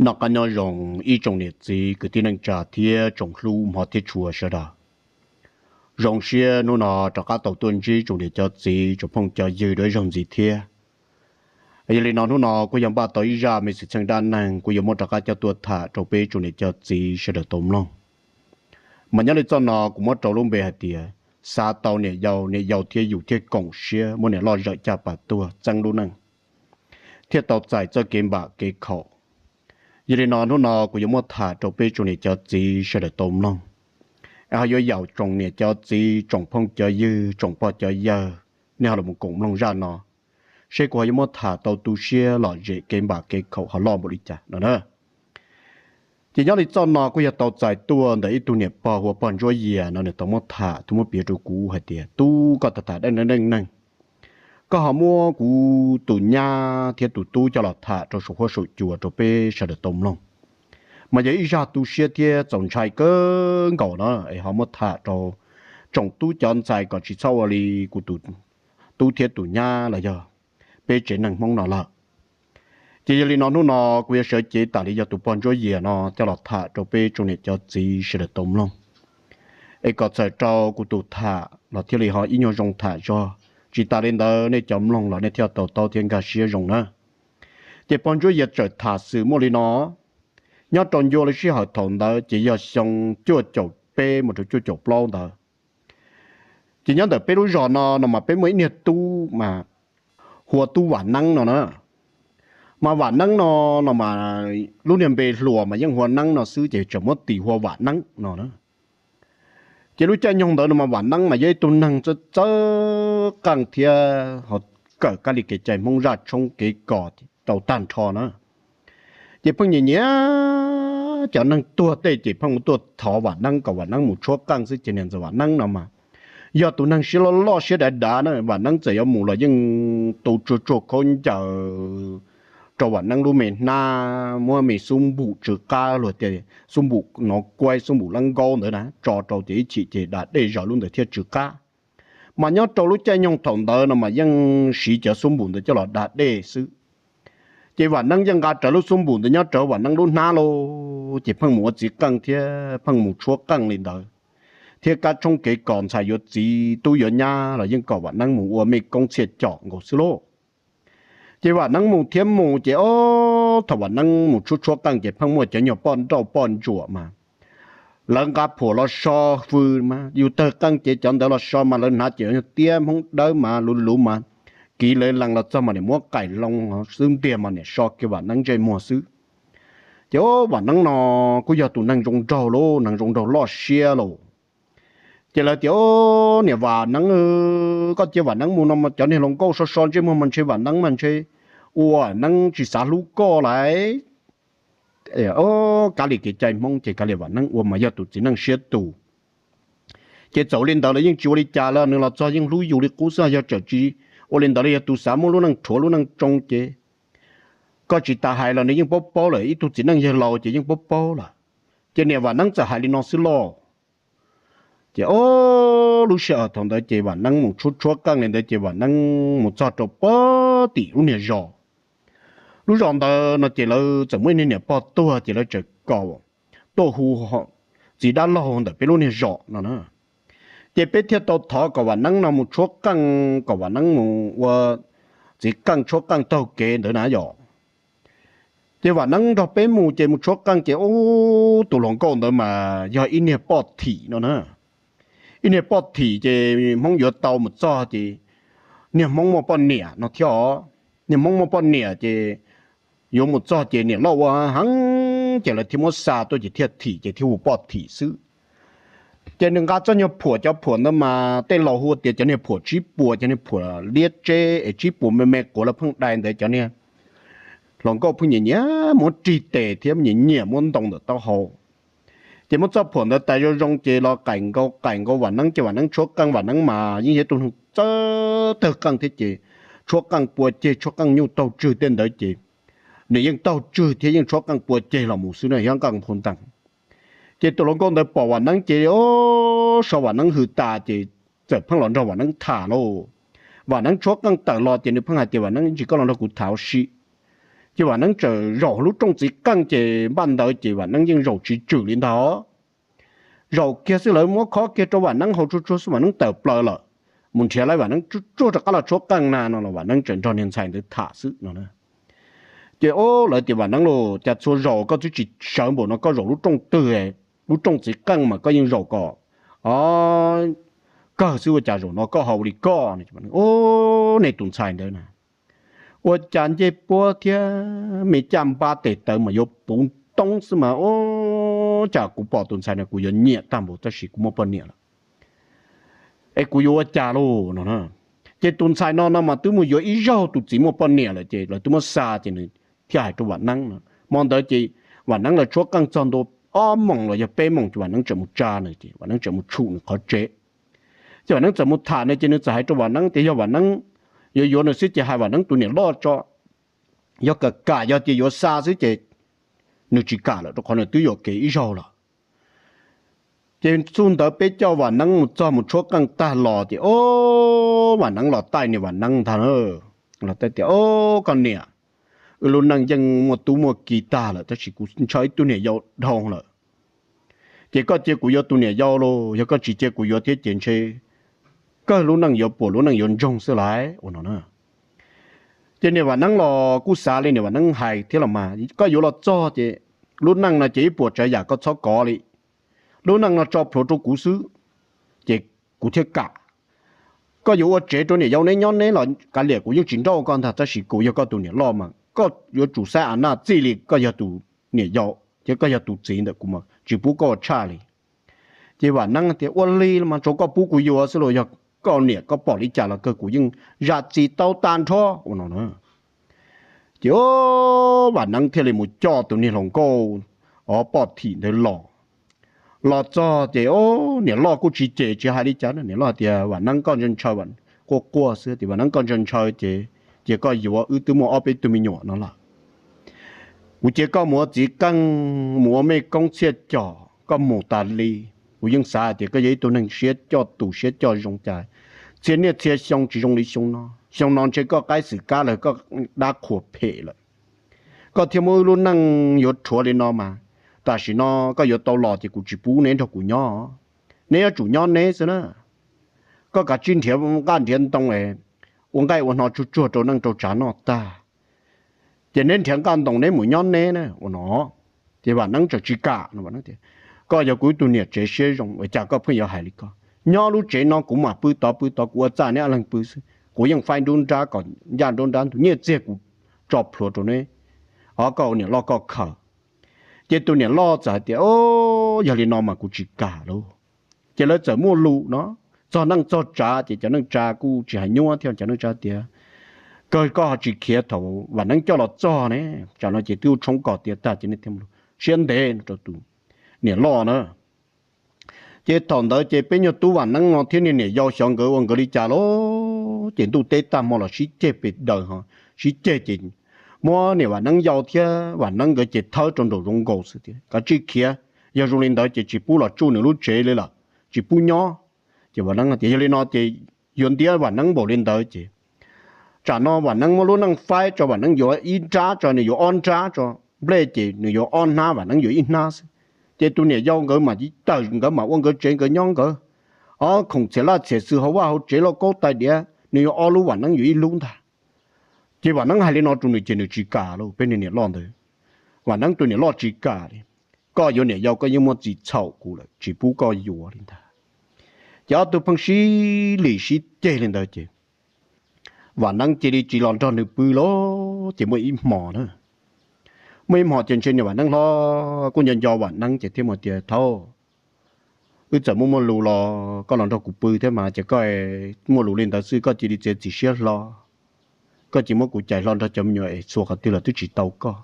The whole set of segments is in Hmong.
Noj qab nyob zoo ib tsoom niam txiv kwv tij neej tsa thiab tsoom hlub hmov thiab tshua sawv daws. Zoo siab hnub no rov qab tau tuaj ntsib tsoom niam cov txiv tsoom phooj cov ywg rau ib zaug ntxiv thiab. Yog li no hnub no kuj yog npaj tau ib zaj me xwm txheej dab neeg kuj yuav muab rov qab coj tuaj tham rau peb tsoom niam cov txiv sawv daws tau mloog. Mas nyob li txoj no kuv muab rau lub npe hais tias xav tau niam yau, niam yau thiab yus thiaj koom siab muab niam loj zawm caj pas tuag txeeb lub neej, thiaj tau txais txoj kev npam kev khaum. Yog li no hnub no kuv yuav muab tham rau peb tsoom niam cov txiv sawv daws tau mloog. Es ho yuav yaum tsoom niam cov txiv tsoom phooj cov ywg tsoom pog cov yawg, nej ho los koom mloog zaj no, seb kuv ho yuav muab tham tau tu siab lom zem kev npam kev khaum ho loj npaum li cas no na. Ces nyob li txoj no kuj yog tau txais tuaj ntawm ib tug niam pog hu ua pog Ntsuab Yias no nws tau muab tham thiab muab piav rau kuv hais tias, Tub, koj tham tham dab neeg, koj ho muab kuv tus nyab thiab tus tub coj los tham rau saum huab saum cua rau peb sawv daws tau mloog. Mas yog ib zaj tu siab thiab txaus ntshai kawg nkaus na, es ho muab tham rau tsoom tub cov ntxhais kom tsis txhob ua li kuv tus tub thiab tus nyab los yog peb tsev neeg Hmoob no lawm. Ces yog li no hnub no kuv yuav sawv cev tas li yog tus pog Ntsuab Yias no coj los tham rau peb tsoom niam cov txiv sawv daws tau mloog, es kom txawm rau kuv tus tham los thiaj li ho ib nyuag zoo tham zog. Tsis tas li ntawd nej cov mloog los nej thiaj tau taub thiab nkag siab zoo na. Ces pog Ntsuab Yias txawm tham xwm muaj li no, nyob rau ncua lub sij hawm thaum ntawd ces yog xyoo cuaj caum peb mus rau cuaj caum plaub ntawd. Ces nyob ntawm peb lub zos no no mas peb muaj ib niag tub mas hu ua tub Vam Neeb no na. Mas Vam Neeb no no mas lub niag npe hluas mas yeej hu ua Neeb no xwb ces tseem muab tis hu ua Vam Neeb no na. Ces lub caij nyoog ntawd no mas Vam Neeb mas yog ib tug neeg txawj txawj qeej thiab ho kawm kab li kev cai Hmoob zaj tshoob kev kos rau tag nrho na. Ces pheej nyiam nyiam cov neeg tuag tej ces pheej mus tuaj thov Vam Neeb kom Vam Neeb mus tshuab qeej xwb ces niam ntxawm Vam Neeb no mas yog tus neeg siab loj loj siab dav dav na, Vam Neeb txawm yuav mus los yeej tu tsuag tsuag khaub ncaws rau Vam Neeb lub me hnab, muab me xub npum tsw qab luag tias xub npum nov kuaib xub npum lab nkaub ntawd na tso rau ces ib chim ces da dej zaws lub ntawd thiaj tsw qab. Mas nyob rau lub caij nyoog thaum ntawd no mas yeej siv cov xub npum ntawd coj los da dej xwb. Ces Vam Neeb yeej nqa rawv lub xub npum ntawd nyob rawv Vam Neeb lub hnab lauj, ces pheej mus ua txiv qeej thiab pheej mus tshuab qeej li ntawd, thiab kab tshoob kev kos ntxhais yuav txiv tub yuav nyab los yeej kom Vam Neeb mus ua mej koob txhiaj com nkaus xwb lauj. Ces Vam Neeb mus thiab mus ces ob thaum Vam Neeb mus tshuab tshuab qeej ces pheej muaj cov nyuag poj nrauj poj ntsuam mas lawv nqa phuam los so fws mas yus tawg qeej ces cov ntawd los so mas lawv hnav ces nyuag tiab Hmoob dawb mas luv luv mas kiv lawv lees los txog mas niam muab qaim loo xwb ntiag mas niam so kiag Vam Neeb ntsej muag xwb. Ces Vam Neeb no kuj yog tus neeg zoo nraug lauj, neeg zoo nraug loj siab lauj. Ces lawv tias, Niam Vam Neeb, koj cia Vam Neeb mus no mas cov niag hluas nkauj so so ntsej muag mas ntshe Vam Neeb mas ntshe ua Neeb tsis xav hlub koj lauj. Kav liam kev cai Hmoob ces kav liam Vam Neeb ua mas yog tus txiv neej siab tus. Ces txawm li ntawd los yeej tsis ua li cas li, nws los txog yeej hlub yus li qub xwb, yog txawm tsis ua li ntawd los yog tus xav muaj lub neej rhuav lub neej tsoo ces koj tsis tas hais los nws yeej paub paub lawm, ib tug txiv neej yawg laus ces yeej paub paub lawm. Ces niam Vam Neeb txawm hais li no xwb lauj. Ces o, lub sij hawm thaum ntawd ces Vam Neeb mus tshuab tshuab qeej li ntawd ces Vam Neeb mus txog rau pem tim lub niag zos. Lub zos ntawd no ces lawv txawm muaj ib niag niam pog tuag ces lawv txawm kom tuaj hu txiv dab laug ntawm peb lub niag zos no na. Ces peb thiaj tau thov kom Vam Neeb no mus tshuab qeej, kom Vam Neeb mus ua txiv qeej tshuab qeej taug kev ntawd na yom. Ces Vam Neeb nrog peb mus ces mus tshuab qeej ces ub, tus hluas nkauj ntawd mas yog ib niag poj thim no na. Ib niag poj thim ces Hmoob yuav tau mus txog ces niag Hmoob muaj poj niam no thiab os. Niag Hmoob muaj poj niam ces yuav mus txog ces niam loj ua heev ces lawv thiaj muab xa tuaj ces thiaj thim ces thiaj hu poj thim xwb. Ces nws nqa txoj nyuag phuam, cov phuam ntawd mas tej laus hu tias cov niag phuam tsib puas, cov niag phuam liab tseb es tsib puas me me quav lawv pheej dai ntawd, cov niag hluas nkauj pheej nyiam nyiam muab rig tes thiab nyiam nyiam muab ntoo ntawm taub hau. Ces muab txoj phuam ntawd tais zoo zoo ces los qaim nkaus qaim nkaus Vam Neeb ces Vam Neeb tshuab qeej, Vam Neeb mas yeej yog tus neeg txawj tawg qeej thiab ces tshuab qeej pua ceg tshuab qeej nyuj taug tswg tej ntawd ces nws yeej taug tswg thiab yeej tshuab qeej pua ceg los mus xwb na, yeej qeej phu ntees. Ces tus hluas nkauj ntawd pom Vam Neeb ces o, so Vam Neeb hws tas ces txawm pheej los nrog Vam Neeb tham lauj. Vam Neeb tshuab qeej tawm los ces nws pheej hais tias, Vam Neeb, tsis koj los nrog kuv tham ua si. Ces Vam Neeb txawm zaum lub rooj txiv qeej ces npaj ntawd ces Vam Neeb yeej zaum tsis tswm li ntag. Zaum kiag xwb lawv muab khob kiag rau Vam Neeb haus tsuag tsuag xwb Vam Neeb tawm plaws lawm, mus nrhiav lawv Vam Neeb tsuag tsuag rov qab los tshuab qeej na no los Vam Neeb tseem nrog niag ntxhais ntawd tham xwb no. Ces o, lawv tias Vam Neeb los cas txhua zaus koj twb tsis sawv npaum no koj zaum lub rooj twg, lub rooj txiv qeej mas koj yeej zaum kom o kawg xwb ua cas zaum no koj ho ua li koj. O, nej tus ntxhais ntawd na, ua cas ncej puab thiab me caj npab tes taw mas yuav puv toob xwb mas o, cas kuv pom tus ntxhais no kuv yuav nyiam tag npaum tab sis kuv muaj poj niam lawm es kuv yuav ua cas lauj no. Ces tus ntxhais no no mas twb mus yuav ib zaug tus txiv muaj poj niam lawm ces lawv twb muab xa ces nws thiaj hais rau Vam Neeb no. Hmo ntawd ces Vam Neeb lawv tshuab qeej txog ntua ob moos los yog peb moos ces Vam Neeb tseem mus tsa nws ces Vam Neeb tseem mus tshum nws qhov tsev. Ces Vam Neeb txawm mus tham nws ces nws txawm hais rau Vam Neeb tias yog Vam Neeb yuav yuav nws xwb ces hais Vam Neeb tus niam loj tso, yog kam kam yog tias yuav xa xwb ces nws tsis kam lawm rau qhov nws twb yuam kev ib zaug lawm. Ces txij ntawd peb coj Vam Neeb mus txog mus tshuab qeej tag los ces o, Vam Neeb los taij niag Vam Neeb ntag na, los taij tias o, koj niam, wb lub neej yeej muaj tub muaj ki tag lawm tab sis kuv ntshaw ib tug niam yau dhau lawm. Ces koj cia kuv yuav tus niam yau los yog koj tsis cia kuv yuav thiab ces ntshe kawg lub neej yuav puas lub neej yuav ntsoog xwb lauj ua no na. Ces niam Vam Neeb los kuj xav li niam Vam Neeb hais thiab los mas koj yuav los txog ces lub neej no ces ib puas tsav yam koj txhob kov li. Lub neej no tso plhuav rau kuv xwb ces kuv thiaj kam. Koj yuav ua tsev rau niam yau neb nyob neb los kav liam kuv yeej tsis nrauj koj ntag tab sis kuv yog koj tus niam loj mas koj yuav tsum saib a naj txij li koj yog tus niam yau thiab koj yog tus txiv ntawm kuv mas tsis pub koj ua tshaj li. Ces Vam Neeb tias ua li los mas tsuav koj pub kuv yuav xwb los yog koj niam koj pom li cas los kawg kuv yeej zam txim tau tag nrho ua no na. Ces o, Vam Neeb thiaj li mus coj tus niag hluas nkauj o poj thim ntawd los. Los txog ces o, niam loj kuj tsis cem tsis hais li cas, niam loj tias Vam Neeb koj ntshaw ntshaw, quaj quaj xwb tias Vam Neeb koj ntshaw ntshaw ces cia koj yuav, wb twb muaj ob peb tug me nyuam no lawm. Kuv cia koj mus ua txiv qeej, mus ua mej koob txhiaj cos, koj mus tas li. Kuv yeej xav hais tias koj yog ib tug neeg siab coj tus siab coj zoo cas txhia niaj txhia xyoo tsis zoo li xyoo no. Xyoo no ntshe koj qaib xwm kab lawm, koj dab qhuas phem lawm. Koj thiaj muab wb lub neej yuav rhuav li no mas, tam sim no koj yuav tau los ces kuv tsis pub neb nrog kuv nyob. Neb yuav tsum nyob neb xwb na. Koj kav tsij nrhiav nqaj nrhiav ntoo, ua nqaij ua hno tsuag tsuag rau neej rau tsav noj tag, ces neb nrhiav nqaj ntoo neb mus nyob neb na ua no. Ces Vam Neeb tseem tsis kam no, tias koj yog kuv ib tug niam tsev siab zoo ua cas koj pheej yuav hais li koj. Nyob lub tsev no kuv mam pw tod pw tod, kuv ua txaj neb ob leeg pw xwb, kuv yeej faib nruab nrab kom ncaj nruab nrab ntug, nyiaj txiag kuv tso plhuav rau neb. Ho koj ua niam loj koj khaws. Ces tus niam loj txawm hais tias o, yog li no mas kuv tsis kam lauj. Ces lawv txawm muaj lus no, txog neej txog tsav ces cov neej tsa kuj tsis hais nyuaj thiab, cov neej tsa tias kawg koj ho tsis khiav thaum Vam Neeb coj los txog ne, tsam no ces twb ua tshoob kos tiav tag ces neb thiaj mus siab ntev no rau tus niam loj na. Ces thaum ntawd ces peb nyuag tub Vam Neeb no thiab niag niam yau xyov nkawd ua nkawd li cas lauj, ces ntuj teb tag hmo los sib ceg pes daws ho, sib ceg ces muab niam Vam Neeb yau thiab Vam Neeb nkawd ces thawb rau nraum zoov nkaus xwb tias kav tsij khiav, yog zoo li ntawd ces tsis pub los tsuj nws lub tsev li lawm, tsis pub nyob. Ces Vam Neeb tias yog li no ces yuav ntiab Vam Neeb npaum li ntawd ces tsam no Vam Neeb muab lub neej faib tso, Vam Neeb yuav ib nrab tso, nws yuav ob nrab tso, nplej ces nws yuav ob hnab, Vam Neeb yuav ib hnab xwb. Ces tus niam yau nkawd mam tawm nkawd mam ua nkawd tsev nkawd nyob nkawd, ob khoom txhiam laj txhiam xwm hauv vaj hauv tsev lauj kaub tais diav nws yuav ob lub, Vam Neeb yuav ib lub ntag. Ces Vam Neeb hais li no rau nws ces nws tsis kam lauj, peb niag niam loj ntawd. Vam Neeb tus niam loj tsis kam li, koj yuav niam yau koj yeej muaj txim txhaum kuv lawm, tsis pub koj yuav li ntag. Ces ob tug pheej sib lim sib ceg li ntawd ces Vam Neeb cia li tsis los nrog nws pw lauj. Ces muaj ib hmos na, muaj ib hmos ces ntshe niam Vam Neeb hlob kuj nco nco Vam Neeb ces thiaj mus tias thaub, wb txawm muaj muaj lus los koj los nrog kuv pw thiab mas ces koj muaj lus li ntawd xwb koj cia li txiav txim siab hlo, koj cia muab kuv cais hlo nrog cov me nyuam es txhua qhov twg los twb tsis tau koj.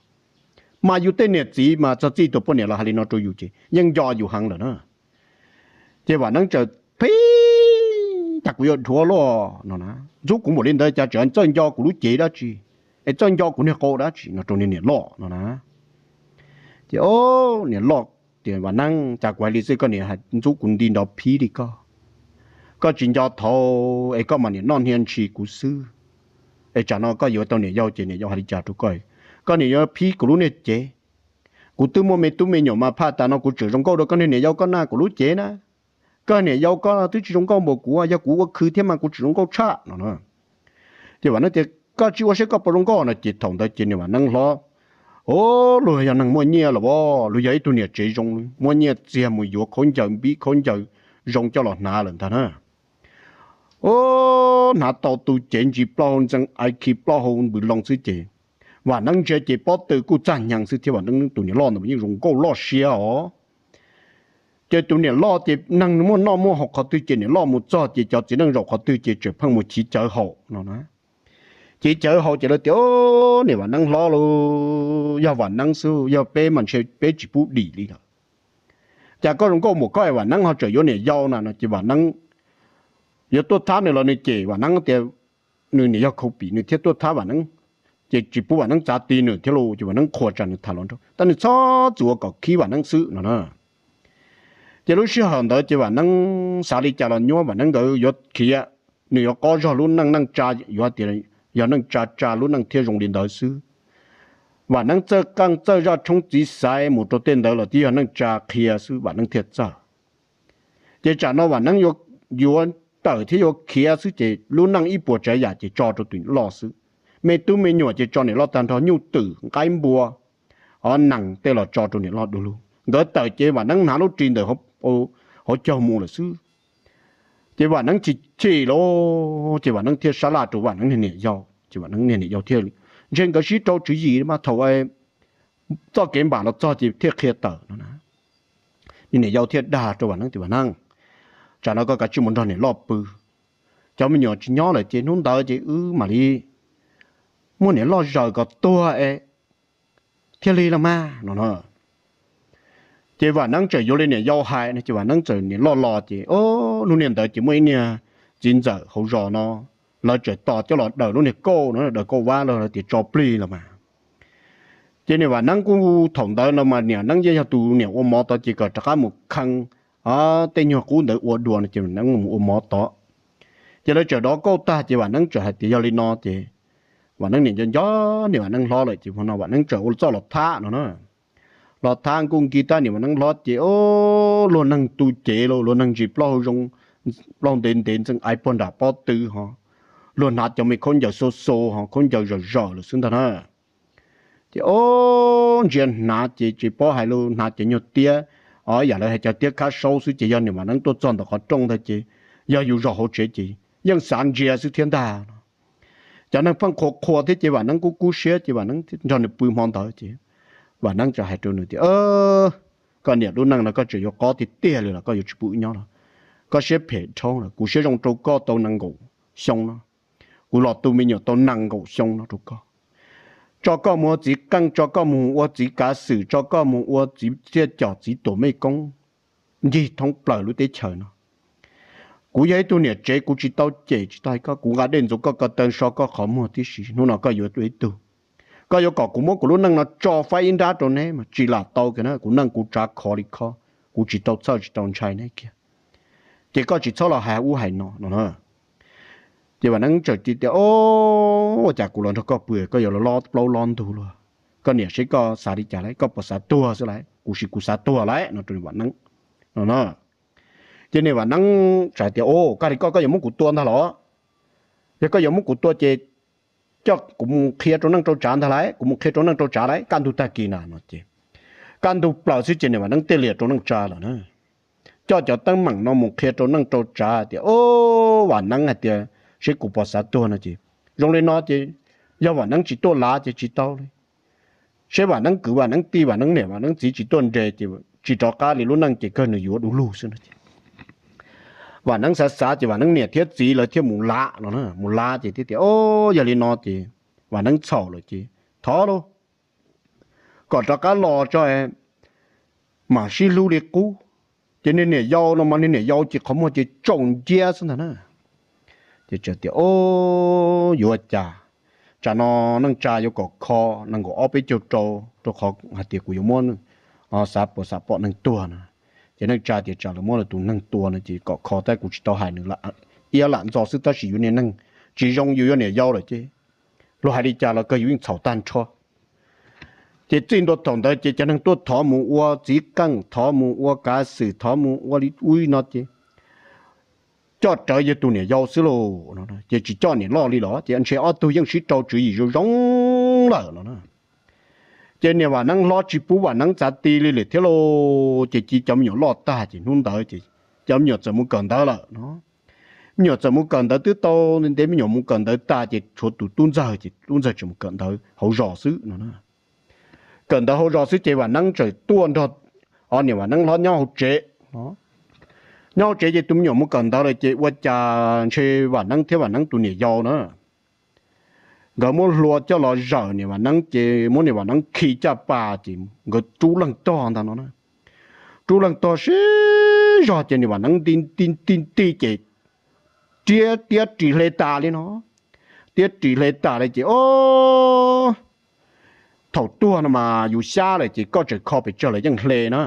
Mas yus tej niam txiv mas txog txij tus poj niam los hais li no rau yus ces yeej nco yus heev lawm na. Ces Vam Neeb txawm pheej tas kuv yuav dhuav luaj no na, ntxub kuv npaum li ntawd cas tseem txawj nco kuv lub cev dab tsi, es txawj nco kuv niag qau dab tsi no rau niag niam loj no na. Ces niam loj tias Vam Neeb, cas kuv hais li xwb koj niam ntxub kuv nti nrov phib li koj. Koj tsis nco thaum es koj mas niam noj hnia ntshis kuv xwb, es tsam no koj yuav tau niam yau ces niam yau hais li cas rau koj, koj niam yuav phib kuv lub niag cev. Kuv twb muaj me tub me nyuam mas phaj tas no kuv tseem zoo nkauj dua koj niag niam yau koj na kuv lub cev na. Koj niam yau koj twb tsis zoo nkauj npaum kuv, yog kuv ua khw thiab mas kuv tseem zoo nkauj tshaj no. Ces Vam Neeb tias koj tsis ua saib koj puas zoo nkauj no ces thaum ntawd ces niam Vam Neeb hlob, o, luag yog neeg muaj nyiaj los as, luag yog ib tug niam tsev zoo, muaj nyiaj txiag mus yuav khaub ncaws npib khaub ncaws zoo coj los hnav lawm ntag na. O, hnav tau tus cev ntsis plaub hau ntxeev ai khi plaub hau npws loo xwb ces Vam Neeb ntsia ces pob tw kuj txaj hnyas xwb thiab Vam Neeb tus niam loj ntawd yeej zoo nkauj loj siab os. Ces tus niam loj ces neeg muaj noj muaj haus qhov twg ces niam loj mus txog ces cov txiv neej zaum qhov twg ces tseem pheej mus chiv cawv haus no na. Chiv cawv haus ces lawv tias, o, niam Vam Neeb hlob lauj, yog Vam Neeb xwb, yog peb mas ntshe peb tsis pub dim li lawm. Cas koj zoo nkauj mus koj es Vam Neeb ho tseem yuav niam yau na no ces Vam Neeb yuav tuaj thab nws los nws cem Vam Neeb tias nws niam yog khau pim nws thiaj tuaj thab Vam Neeb, ces tsis pub Vam Neeb txav ti nws thiab lauj, ces Vam Neeb qhuas tsam nws tham hluas nraug tab nws txhob txwm ua kom khib Vam Neeb xwb no na. Ces lub sij hawm ntawd ces Vam Neeb xav li cas los nyuaj, Vam Neeb nkawd yuav khiav, nws yuav qob zog lub neej, neej tsa yuav hais tias yog neej tsa tsa lub neej thiaj zoo li ntawd xwb. Vam Neeb txawj qeej txawj zaj tshoob txiv xaiv mus rau tej ntawd los twb yog neej tsa qhia xwb Vam Neeb thiaj txawj. Ces tsam no Vam Neeb yuav tawm thiab yuav khiav xwb ces lub neej ib puas tsav yam ces tso rau tus loj xwb. Me tub me nyuam ces tso niam loj tag nrho, nyuj twm nqaib npua, o, nees tej los tso rau niam loj du lug. Nkawd tawm ces Vam Neeb hnav lub ris ntawm hauv caug mus lawm xwb. Ces Vam Neeb chim chim lauj, ces Vam Neeb thiaj sab laj rau Vam Neeb niag niam yau, ces Vam Neeb niag niam yau thiaj, ntshe nkawd sib rau tswv yim mas thaum txoj kev npam los txog ces thiaj qhia tawm no. Niag niam yau thiaj dag rau Vam Neeb tias, Vam Neeb, tsam no koj kav tsij mus nrog niam loj pw, cov me nyuam tsis nyob lawm ces hnub ntawd ces wb mam li muab niam loj zaws kom tuag es thiaj li los mas no. Ces Vam Neeb txawm yuav li niam yau hais no ces Vam Neeb txawm niam loj los ces, o, hnub niam ntawd ces muaj ib niag txiv ntxawm hauv zos no, lawv txawm tos coj los daws lub niag kauj no, daws kauj vab los lawv tias tso plig los mas. Ces niam Vam Neeb kuj thaum ntawd no mas niam Neeb yeej yog tus niam ua mov tod ces kom rov qab mus khee tej nyuag qub ntawd ua dua no ces Vam Neeb mus ua mov tod. Ces lawv txawm dov kauj tag ces Vam Neeb txawm hais tias yog li no ces Vam Neeb niam nco nco niam Vam Neeb hlob lawm ces no Vam Neeb txawm ua txoj los thab no na. Los thab kuj nkig tab niam Vam Neeb hlob ces, o, luag neeg tu cev lauj, luag neeg ntsis plaub hau zoo, plaub hau ntev ntev ntxeev ai puag nram pob tw ho, luag hnav cov me khaub ncaws xua xua ho khaub ncaws zawm zawm lawm xwb ntag na. Ces, o, ntsia hnav ces tsis paub hais lus, hnav cov nyuag tiab, o, yam lawv hais cov tiab khab saub xwb ces yog niam Vam Neeb tuaj txog ntawm qhov rooj ntag ces yog yus zaum hauv tsev ces yeej xav ntsia xwb thiab ntag no. Cov neeg pheej qhuas qhuas thiab ces Vam Neeb kuj kub siab ces Vam Neeb nrog nws pw hmo ntawd ces Vam Neeb txawm hais rau nws tias, koj niam, lub neej no koj tseem yuav qob tiag tiag li los koj yuav tsis pub wb nyob los? Koj siab phem dhau lawm, kuv siab zoo rau koj tau nees nkaum xyoo no, kuv los tu me nyuam tau nees nkaum xyoo no rau koj, tso koj mus ua txiv qeej, tso koj mus ua txiv kav xwm, tso koj mus ua txiv thiaj com, txiv tuam mej koob ncig thoob plaws lub teb chaws no. Kuv yog ib tug niam tsev, kuv tsis tau cem tsis tau hais koj, kuv nqa dej ntxuav koj ko taw, so koj qhov muag tib si. Hnub no koj yuav ib tug, koj yuav kom kuv muab kuv lub neej no tso faib ib nrab rau neb mas tsis lam tau kiag na. Kuv neej kuv tsav khov li khob, kuv tsis tau txhawj tsis tau ntshai neb kiag, ces koj tsis txhob los hais ub hais no no na. Ces Vam Neeb txawm tias, o, ua cas kuv los nrog koj pw koj yuav los lob plaub lob ntug luaj? Koj niam, seb koj xav li cas lawm, koj puas xav tuag xwb lawm? Kuv sim kuv xav tuag lawm no rau niam Vam Neeb no na. Ces niam Vam Neeb txawm tias, o, kaj li koj, koj yuav muab kuv tua ntag los? Yog koj yuav muab kuv tua ces coj kuv mus qhia rau neej rau tsav ntag lawm, kuv mus qhia rau neej rau tsav lawm kaj ntug tag kis na no ces kaj ntug plaws xwb ces niam Vam Neeb thiaj liam rau neej tsa lawm na. Coj cov teeb meem no mus qhia rau neej rau tsav tias, o, Vam Neeb hais tias seb kuv puas xav tuag no ces zoo li no ces yog Vam Neeb tsis tuaj lav ces tsis tau li. Seb Vam Neeb kwv Vam Neeb tij Vam Neeb niam Vam Neeb txiv tsis tuaj nres ces tsis rov qab li, lub neej ces kawg nws yuav du lug xwb no ces Vam Neeb xav xav ces Vam Neeb niam thiab txiv lawv thiaj mus lav no na, mus lav ces thiaj tias, o, yog li no ces Vam Neeb txhaum lawm ces thov lauj, kom rov qab los tso mam sib hlub li qub. Ces niag niam yau no mas niag niam yau ces qhov muag ces tsaus nciab xwb ntag na. Ces txawm tias, o, yuav ua cas, tsam no neej tsa yuav kom kho nees nkaum ob peb caug rau, rau qhov hais tias kuv yuav muab xav puas xav pom neeg tuag na. Ces neej tsa tias tsam lawv muab lawv tus neeg tua no ces kom kho, tab kuv tsis tau hais nws iab lam ntxo xwb tab sis yus niag neeg tsis zoo, yus yog niam yau lawm ces luag hais li cas los kawg yus yeej txhaum tag nrho. Ces txij ntua thaum ntawd ces cov neeg tuaj thov mus ua txiv qeej, thov mus ua kav xwm, thov mus ua li ub li no ces coj rawv yog tus niam yau xwb lauj, ces tsis coj niam loj li los ces ntshe ob tug yeej sib rau tswv yim zoo zoo lawm no. Ces niam Vam Neeb hlob tsis pub Vam Neeb txav ti li lawm thiab lauj, ces cia cov me nyuam loj tag ces hnub ntawd ces cov me nyuam txawm mus kawm ntawv lawm no. Me nyuam txawm mus kawm ntawv twb tau ntev, me nyuam mus kawm ntawv tas ces tshuav tus tub ntxawg ces tub ntxawg tseem mus kawm ntawv hauv zos xwb no. Kawm ntawv hauv zos xwb ces Vam Neeb tseem tuaj nrog, o, niam Vam Neeb hlob nyob hauv tsev. Nyob hauv tsev ces tus me nyuam mus kawm ntawv lawm ces ua cas ntshe Vam Neeb thiab Vam Neeb tus niam yau na, nkawd muab hlua coj los zawm niam Vam Neeb ces muab niam Vam Neeb khi caj pas ces nkawd rub leeg tog ntag no. Rub leeg tog sib zog ces niam Vam Neeb nti nti nti nti ces tiab tiab ris hle tas li no. Tiab ris hle tas li ces o, thaum tuag no mas yus xyab lawm ces koj tseem kho pes tsawg los yeej hle na.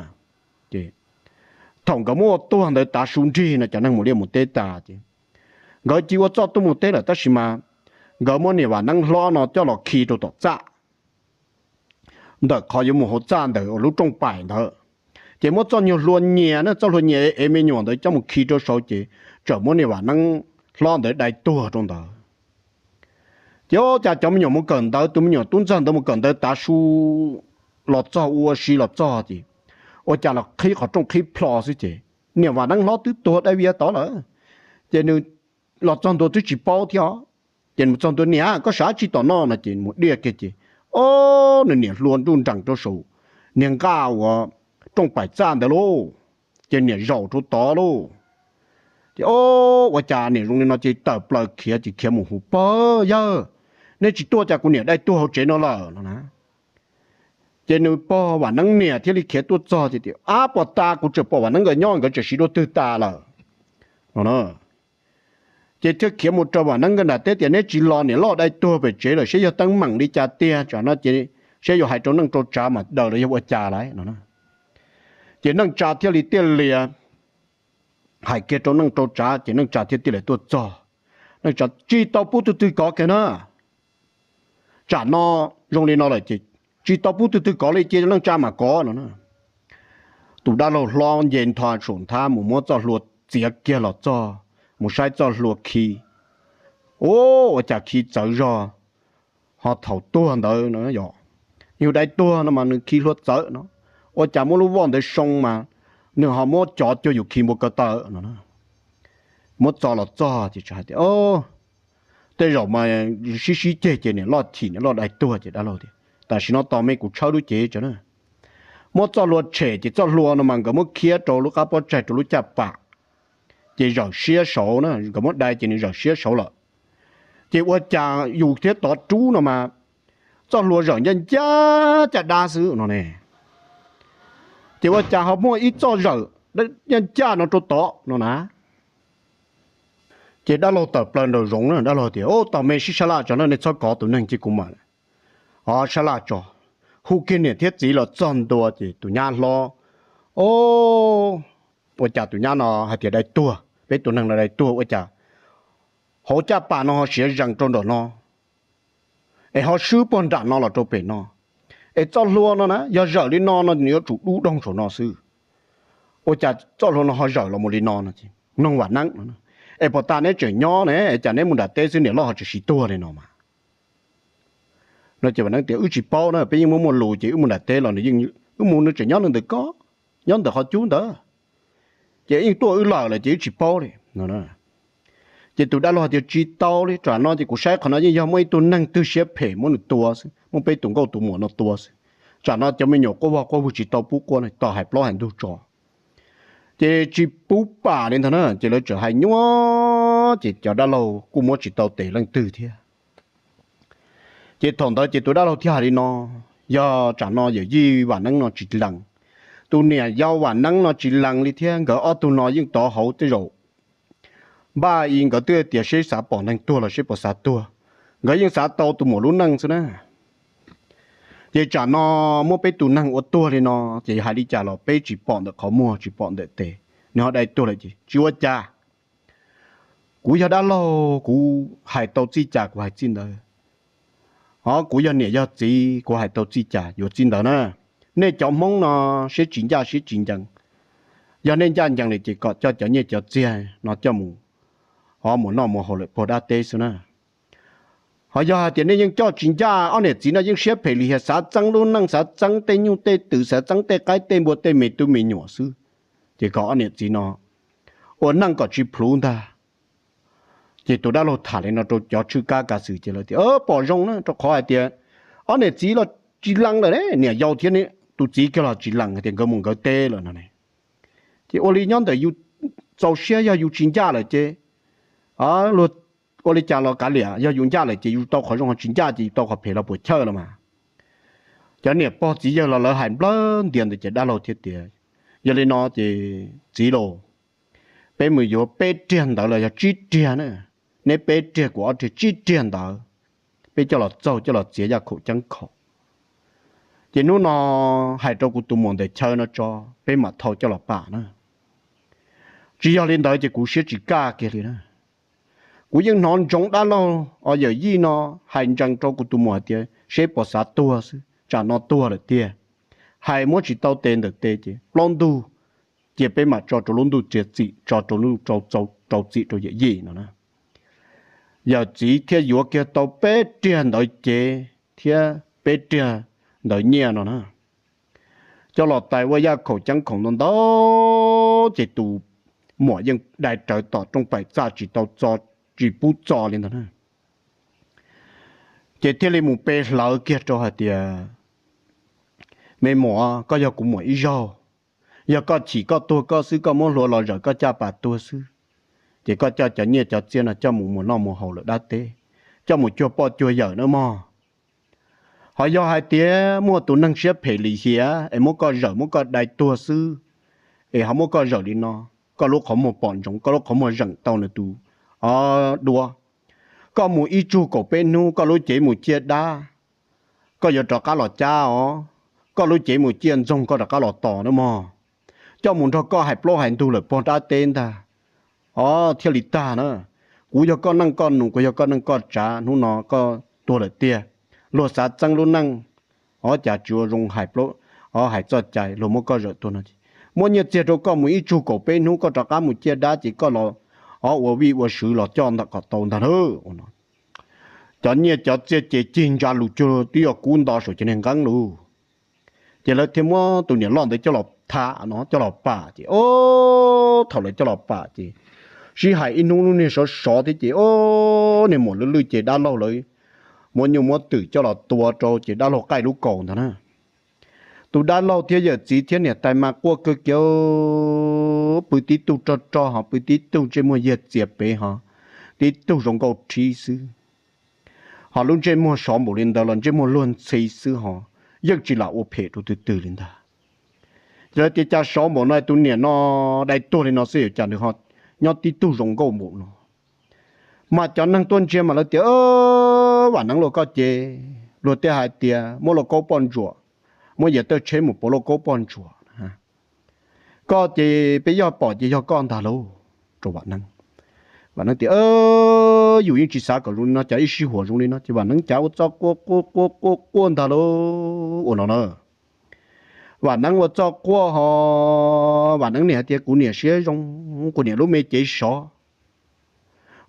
Thaum nkawd muab ua tuag ntawd tav su nrig no cov neeg mus liaj mus teb tas ces nkawd cia ua txoj tuaj mus teb lawm tab sis mas nkawd muab niam Vam Neeb hlob no coj los khi rau tom txaj ntawm qhov yuav mus hauv txaj ntawm lub rooj paim ntawd. Ces muab txoj nyuag hlua nyias na, txoj hlua nyias es me nyuam ntawd coj mus khi rau saud ces txawm muab niam Vam Neeb hlob ntawd dai tuag rau ntawd. Ces ua cas cov me nyuam mus kawm ntawv, tus me nyuam tub ntxawg ntawd mus kawm ntawv tav su los txog ua si los txog ces ua cas los qhib qhov rooj qhib plho xwb ces niam Vam Neeb hlob twb tuag dai viav tod lawm. Ces nws los txog ntua twb tsis paub thiab os. Ces nws txog ntua, niam, koj sab tsis tom no no ces mus diaj kiag ces o, nws niam hlua nruj nrees rau saum niag nqaj uas rooj paim txaj ntawd lauj. Ces niam zaum rau tod lauj. Ces o, ua cas niam zoo li no ces tawm plaws khiav ces khiav mus hu, pog yawg, neb tsis tuaj cas kuv niam dai tuag hauv tsev no lawm no na. Ces nws pog Vam Neeb niam thiaj li khiav tuaj txog ces tias, ab, pog tas, kuv tseem pom Vam Neeb nkawd nyob, nkawd tseem siv dua twg tas lawm no. Ces thiaj khiav mus raws Vam Neeb nkawd nram teb tias, neb tsis los, niam loj dai tuag pem tsev lawm, seb yog teeb meem li cas tiag, tsam no ces seb yuav hais rau neej rau tsav mas daws los yog ua cas lawm no. Ces neej tsa thiaj li tiaj lias hais kiag rau neej rau tsav ces neej tsa thiaj tiaj lias tuaj txog. Neej tsa, tsis tau pub tus twg kov kiag na. Tsam no zoo li no lawm ces tsis tau pub tus twg kov li, cia neej tsa mam kov no. Tus dab laug hlob nce nthos saum nthab mus muab txoj hlua txiav kiag los txog, mus saib txoj hlua khi. Ua cas khi txawv zog, ho thaum tuag ntawd no yog yus dai tuag no mas nws khi hlua txawv no, ua cas muab lub voj ntawd soo mas nws ho muab cov cuag yus khi npua kaw taw no. Muab txo los txog ces hais tias, tej zaum mas sib sib ceg ces niam loj chim niam loj dai tuag ces dab laug tias, tam sim no tos me kuv tshawb lub cev tso na. Muab txoj hlua tshem ces txoj hlua no mas nkawd muab khiab rau lub qab pob tsaig rau lub caj pas, ces zawm siab saud na, nkawd muab dai ces nws zawm siab saud lawm. Ces ua cas yus thiab tov rub no mas txoj hlua zawm ncaj ncaj caj dab xwb no ne. Ces ua cas ho muaj ib txoj zawm ncaj ncaj no rau tod no na. Ces dab laug tawm plaws nraum zoov na, dab laug tias, o, tau me sib sab laj tso na, nej txhob kov tus neeg cia kuv mam, o, sab laj tso. Hu kiag niam thiab txiv los txog ntua ces tus nyab hlob, o, ua cas tus nyab no hais tias dai tuag, peb tus neeg no dai tuag ua cas hauv caj pas no ho siav zees rau nram no, es ho swb puag nram no los rau pem no, es txoj hlua no na yog zawm li no no nws yuav tsum dub doog saum no xwb. Ua cas txoj hlua no ho zawm los mus li no no? Noog Vam Neeb, es puas tas neb tseem nyob ne, cas neb mus nram teb xwb niam loj ho tseem siv tuag li no mas? No ces Vam Neeb tias, wb tsis paub na, peb yeej muaj muaj lus ces wb mus nram teb los nws yeej, wb mus nws tseem nyob ntawm ko, nyob ntawm qhov cub ntawd, ces yeej tuaj wb lawm lawm ces wb tsis paub li no. Ces tus dab laug tias, tsis tau li, tsam no ces kuv saib qhov no yeej yog muaj ib tug neeg twg siab phem muab nws tua xwb, muab peb tus nkauj tus muam no tua xwb. Tsam no cov me nyuam quaj vog quaj vug tsis tau pub quaj, tos hais plaub hais ntug tso. Ces tsis pub pam li ntag na, ces lawv txawm hais nyuaj, ces cov dab laug kuj muab tsis tau tes leej twg thiab. Ces thaum ntawd ces tus dab laug thiaj hais li no, yog tsam no yawm yij Vam Neeb no tsis lees, tus niam yau Vam Neeb no tsis lees li thiab, nkawd ob tug no yeej tov hauv tej zaum npaj i nkawd twb tias seb xav pom neeg tuag los seb puas xav tuag, nkawd yeej xav tau tus muam lub neej xwb na. Ces tsam no muab peb tus neeg ua tuag li no, ces hais li cas los peb tsis pom ntawm qhov muag tsis pom ntawm tes, nws ho dai tuag lawm ces tsis ua cas. Kuv yog dab laug kuv hais tau txij cas kuv hais txij ntawd. Ob, kuv yog niam yog txiv, kuv hais tau txij cas yuav txij ntawd na. Nej cov Hmoob no siab tsis ncaj siab tsis ncees. Yog nej ncaj ncees lawm ces kom coj cov nyiaj cov txiag no coj mus, o, mus noj mus haus lawm puag dab teb xwb na. Ho yog hais tias nej yeej coj tsis ncaj, ob niam txiv no yeej siab phem lim hiam, xav txeeb lub neej, xav txeeb tej nyuj tej twm, xav txeeb tej qaib tej npua tej me tub me nyuam xwb, ces kom ob niam txiv no ua neej kom tsis plhuav ntag. Ces tus dab laug tham li no rau cov tshwj kab kav xwm ces lawv tias pom zoo na, rau qhov hais tias ob niam txiv los tsis lees lawm ne, niam yau thiab tus txiv kiag los tsis lees hais tias nkawd mus nkawd teb lawm no ne. Ces ua li nyob ntawm yus txaus siab, yog yus tsis ncaj lawm ces luag ua li cas los kav liam, yog yus ncaj lawm ces yus tau qhov zoo, ho tsis ncaj ces yus tau qhov phem los puas chawj los mas. Cov niam pog txiv yawg los lawv hais nplawg ntias ntawd ces dab laug thiaj tias, yog li no ces txiv laus, peb mus yuav peb riag ntawd los yog tsib riag na, neb peb riag kuv ob riag, tsib riag ntawd peb coj los txaug coj los txiav yaj khaum ceeb khaum, ces hnub no hais rau kuv tus muam ntawm chaw no tso, peb mam thau coj los pam na. Tsis yog li ntawd ces kuv siab tsis kaj kiag li na. Kuv yeej hnov ntsoov dab laug o yawm yij no hais ntsees rau kuv tus muam hais tias seb puas xav tuag xwb, tsam no tuag lawm tiag. Hais muab tsis tau tes ntawm tes ces plaub ntug, cia peb mam tso rau lub ntuj txiav txim, tso rau lub ntuj rau txim rau yawm yij no na. Yawm txiv thiaj yuav kiag tau peb riag ntawd cev thiab peb riag ntawd nyiaj no na, coj los tais ua yaj khaum ceeb khaum ntau ntau, ces tus muam yeej dai rawv tom rooj paim txaj tsis tau txo, tsis pub txo li ntag na. Ces thiaj li mus pe hlawv kiag rau hais tias, me muam, koj yog kuv muam ib zaug, yog koj chim koj tuag koj xwb, koj muab hlua los zawm koj caj pas tuag xwb, ces koj coj cov nyiaj cov txiag no coj mus mus noj mus haus lawm dab teb, coj mus cuag poj cuag yawm na mog. Ho yog hais tias muaj tus neeg siab phem lim hiam es muab koj zawm muab koj dai tuag xwb, es ho muab koj zawm li no, koj lub qhov muag pom ntsoov, koj lub qhov muag zeem tau nws tus o duab, koj mus ib tsug kaum peb hnub koj lub cev mus ciaj dab, koj yuav rov qab los cab os, koj lub cev mus ciaj ntxoog koj rov qab los tos na mog. Coj mus nrog koj hais plaub hais ntug lawm pog dab teb ntag. O, thiaj li tag na. Kuv yog koj neej koj nus, kuv yog koj neej koj tsav, hnub no koj tuag lawm tiag, luag xav txeeb lub neej, o, cas tsis ua zoo hais plaub, o, hais txoj cai, luag muab koj zawm tuag no ces muab nyiaj txiag rau koj mus ib tsug kaum peb hnub koj rov qab mus ciaj dab ces koj los, o, ua vij ua sw los coj ntawm kom tau ntag na. Cov nyiaj cov txiag ces cig ntsa lus cuag twb yuav kub nto saum cov niag nqeeb lus. Ces lawv thiaj muab tus niam loj ntawd coj los tham no coj los pam ces, o, thaum lawv coj los pam ces sib hais ib hnub lub niag sov sov thiab ces, o, niag muam lwj lwj ces dab laug lawv muab nyuj muab twm coj los tua rau ces dab laug qaij lub kaus ntag na. Tus dab laug thiab yawm txiv thiab niam tais mas quaj kawg kiag, pw tib tug rog rog ho pw tib tug ntsej muag yiag txias pem ho tib tug zoo nkauj rhib xwb. Ho lub ntsej muag sov npaum li ntawd los ntsej muag luag ntxhi xwb ho yeej tsis lam ua phem rau twg twg li ntag. Ces lawv tias cas sov npaum no tus niam no dai tuag li no xwb yuav cas nws ho nyob tib tug zoo nkauj npaum no. Mas cov neeg tuaj ntsia mas lawv tias, Vam Neeb, luag koj ces luag tej hais tias muab lauj kaub poj ntsuam, muab yias tawj tsheb mus pauv lauj kaub poj ntsuam. Koj ces peb yog pom ces yog koj ntag lauj, rau Vam Neeb. Vam Neeb tias, Yus yeej tsis xav kom zoo li no, cas ib sij huam zoo li no. Ces Vam Neeb cas ua txoj quaj quaj quaj quaj quaj ntag lauj, ua no na. Vam Neeb ua txoj quaj ho Vam Neeb niam hais tias, Kuv niam siab zoo, kuv niam lub me cev sov.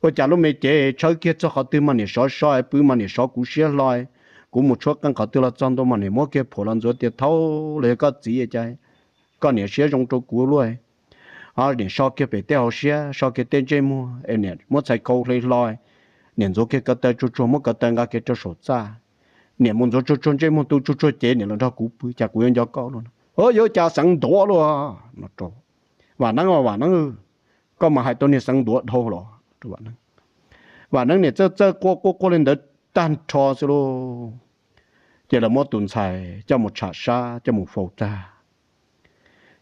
Ua cas lub me cev tshawb kiag txog qhov twg mas niam sov sov, pw mas niam sov kuv siab hlo. Kuv mus tshuab qeej qhov twg los txog ntua mas niam muab kiag phuam los ntxuav tias, Thaub, los yog koj txiv cas koj niam siab zoo rau kuv luaj. Niam so kiag pem tej hauv siab, so kiag tej ntsej muag es niam muab txhais khau hle hlo, niam ntxuav kiag ko taw tsuag tsuag, muab ko taw nqa kiag rau saum txaj. Niam mus ntxuav tsuag tsuag ntsej muag, tu tsuag tsuag cev, niam los nrog kuv pw, cas kuv yuav nco koj luaj no. Yuav cas xeev ntuav luaj no rau Vam Neeb. Vam Neeb, koj mas hais tau niag xeev ntuav dhau los. Vam Neeb niam txawj txawj quaj quaj quaj li ntawd tag nrho xwb lauj, ces lawv muab tus ntxhais coj mus tsham sab coj mus faus tag.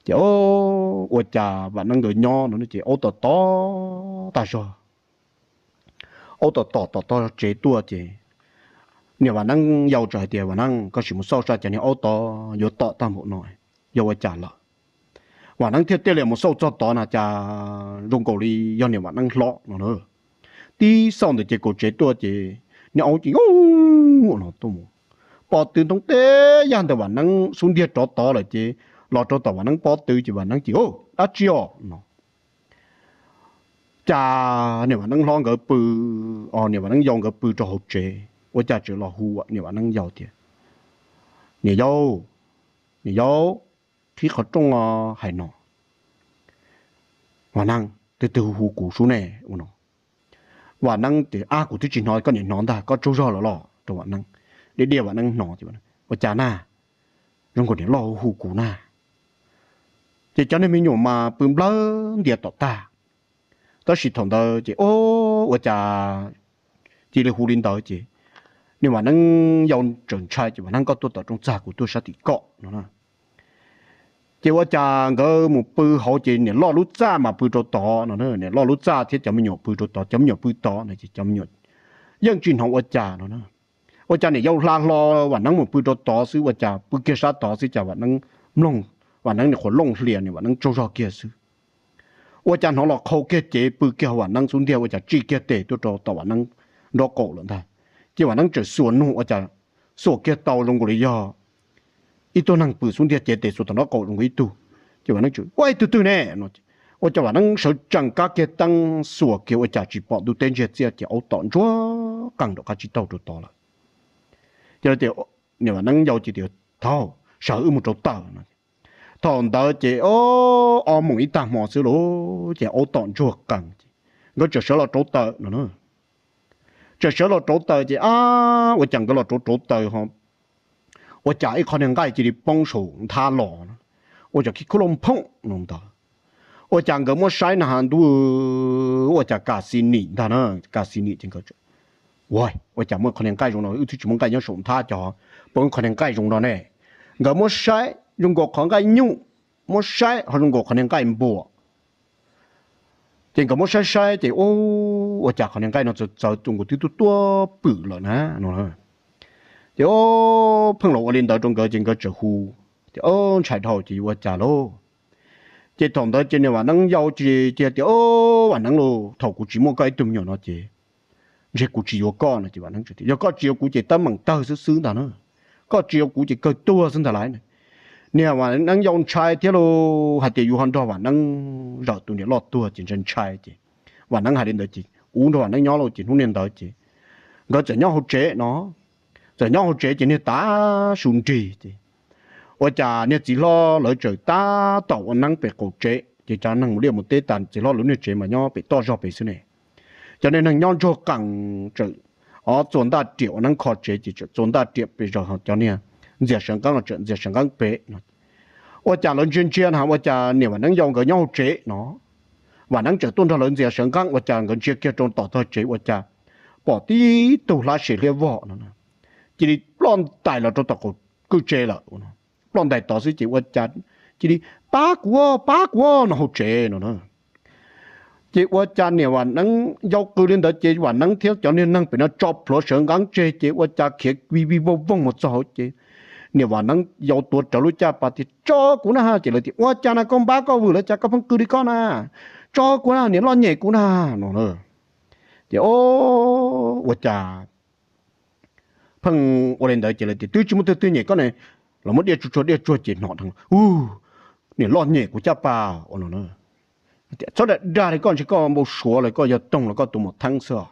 Ces ua cas Vam Neeb nkawd nyob no ces aub tom tom tag zog. Aub tom tom tom tog tsev tuaj ces niam Vam Neeb yau txawm hais tias, Vam Neeb, koj sim mus xauj saib cas niag aub tod yuav tom tag npaum no, yog ua cas lawm. Vam Neeb thiaj tiaj liam mus xauj txog tod na cas zoo nkaus li yog niam Vam Neeb hlob no na. Tib xauj ntawd ces kaum tsev tuaj ces niag aub ces ntoo no tuaj mus, pob tw ntoo teb yaj ntawm Vam Neeb xub ntiag rov tod lawm ces los rau tom Vam Neeb pob tw ces Vam Neeb ces, Dab tsi os? No cas niam Vam Neeb hlob nkawd pw, niam Vam Neeb yau nkawd pw rau hauv tsev, ua cas tseem los hu niam Vam Neeb yau tias, Niam yau, niam yau, qhib qhov rooj os, hais no. Vam Neeb, twg twg hu hu kuv sub ne? Ua no. Vam Neeb tias, Ab, kuv twb tsis hnov, koj niam hnov ntag, koj tsaug zog lawm los? Rau Vam Neeb, dia dia Vam Neeb hnov ces, Ua cas na? Zoo nkaus niam loj hu hu kuv na. Ces cov niag me nyuam mas pw nplawg ntias tom tag, tab sis thaum ntawd ces, O, ua cas cia li hu li ntawd ces niam Vam Neeb yau tseem ntshai ces, Vam Neeb, koj tuaj tom rooj txag, kuv tuaj sab tim koj, no. Ces ua cas nkawd mus pw hauv ces niam loj lub txaj mas pw rau tod no, niam loj lub txaj thiab cov me nyuam pw rau tod, cov me nyuam pw tod no ces cov me nyuam yeej tsis hnov ua cas no. Ua cas niam yau hla hlo Vam Neeb mus pw rau tod xwb, ua cas pw kiag sab tod xwb cas Vam Neeb mloog, Vam Neeb niam qhuav looj hlias, niam Vam Neeb tsaug zog kiag xwb. Ua cas hnov los qhau kiag cev pw kiag Vam Neeb xub ntiag, ua cas tsij kiag tes tuaj rau tom Vam Neeb nraub qaum lawm ntag. Ces Vam Neeb tseem xuas nug ua cas xuas kiag tau zoo nkaus li yog ib tug neeg pw xub ntiag cev tes xuas tom nraub qaum zoo nkaus ib tug. Ces Vam Neeb tseem, Ua, ib tug twg ne? No ua cas Vam Neeb sawv tsees kab kiag teeb xuas kiag ua cas tsis pom ntuj teb ntsiag txiaj ces aub tom ntsuag qees nram qab tsib taug rau tod lawm. Ces tias, niam Vam Neeb yau ces tias, Thaum sawv wb mus rauv taws no. Thaum ntawd ces o, ob moos ib tag hmo xwb lauj, ces aub tom ntsuag qees ces nkawd tseem sawv los rauv taws no. Tseem sawv los rauv taws ces, ab, ua cas nkawd los rauv rauv taws ho ua cas ib qho niag nqaij cia li poob saum nthab los no, ua cas khib khub loj phooj no ntawd. Ua cas nkawd muab saib na has ntuj, ua cas kas xis nim ntag na, kas xis nim ces nkawd, Ua, ua cas muaj qho niag nqaij zoo no, wb twb tsis muaj nqaij nyob saum nthab cov, poob qho niag nqaij zoo no ne? Nkawd muab saib zoo nkaus qhov nqaij nyuj, muab saib ho zoo nkaus qhov niag nqaij npua. Ces nkawd muab saib saib ces, Ua cas qhov niag nqaij no txawv txawv, tus nkaus twb tuaj tuaj pwm lawm na no. Ces pheej los ua li ntawd rau nkawd ces nkawd tseem hu tias, Ntshai dhau, ces yuav ua cas lauj? Ces thaum ntawd ces niam Vam Neeb yau ces tias, Vam Neeb lauj, thaum kuv tsis muaj koj ib tug me nyuam no ces ntshe kuv tsis yuav koj no. Ces Vam Neeb tias, Yog koj tsis yuav kuv ces teeb meem tawg xwb xwb ntag na. Koj tsis yuav kuv ces kawg tuag xwb ntag lauj. Niam Vam Neeb yau ntshai thiab lauj, hais tias yus ho nrog Vam Neeb zawm tus niam loj tuag ces ntshai ntshai ces Vam Neeb hais li ntawd ces kuv nrog Vam Neeb nyob lauj. Ces hnub niag ntawd ces nkawd txawm nyob hauv tsev no, txawm nyob hauv tsev ces niag tav su nrig ces ua cas niag txiv hlob lawv tseem tab tom ua neeb pem qaum tsev ces cov neeg mus liaj mus teb tas, txiv hlob lawv niag tsev mas nyob pem toj zog pem xwb ne. Cov niag neeg nyob ntsuag qees tseem, o, txua ntaj riam ua neeb kho tsev ces tseem txua ntaj riam pem zog, cov niag ntxias sawv nqeeb los tseem ntxias sawv nqeeb pem no. Ua cas lawv ntsia ntsia na ua cas niam Vam Neeb yau nkawd nyob hauv tsev no, Vam Neeb tseem tuaj nrog lawv ntxias sawv nqeeb, ua cas nkawd ntsia kiag rau tom tog tsev ua cas pom tib tug hlab se hliab vog no cia li ploj ntais los rau tom qaum kwj tsev lawm. Ploj ntais tod xwb ces ua cas cia li, Pab kuv, pab kuv no hauv tsev no na. Ces ua cas niam Vam Neeb yau qw li ntawd ces Vam Neeb thiab cov niag neeg pem no tso plhuav sawv nqeeb tseg ces ua cas khiav vij vij vooj vooj mus txog hauv ces niam Vam Neeb yau tuav rawv lub caj pas tias, Tso kuv na! Ces lawv tias, Ua cas na koj npab koj vwm lawv cas koj pheej qw li koj na? Tso kuv na, niam loj nyem kuv na no. Ces o, ua cas pheej ua li ntawd ces lawv tias, Twb tsis muaj twg twg nyem koj ne. Los muab diaj tsuag tsuag diaj tsuag ces hnov dheev, Ub, niam loj nyem kuv caj pas ua no. Txhob dag dag li koj, ntshe koj npau suav los koj yog toog los koj tus mom theeb xwb.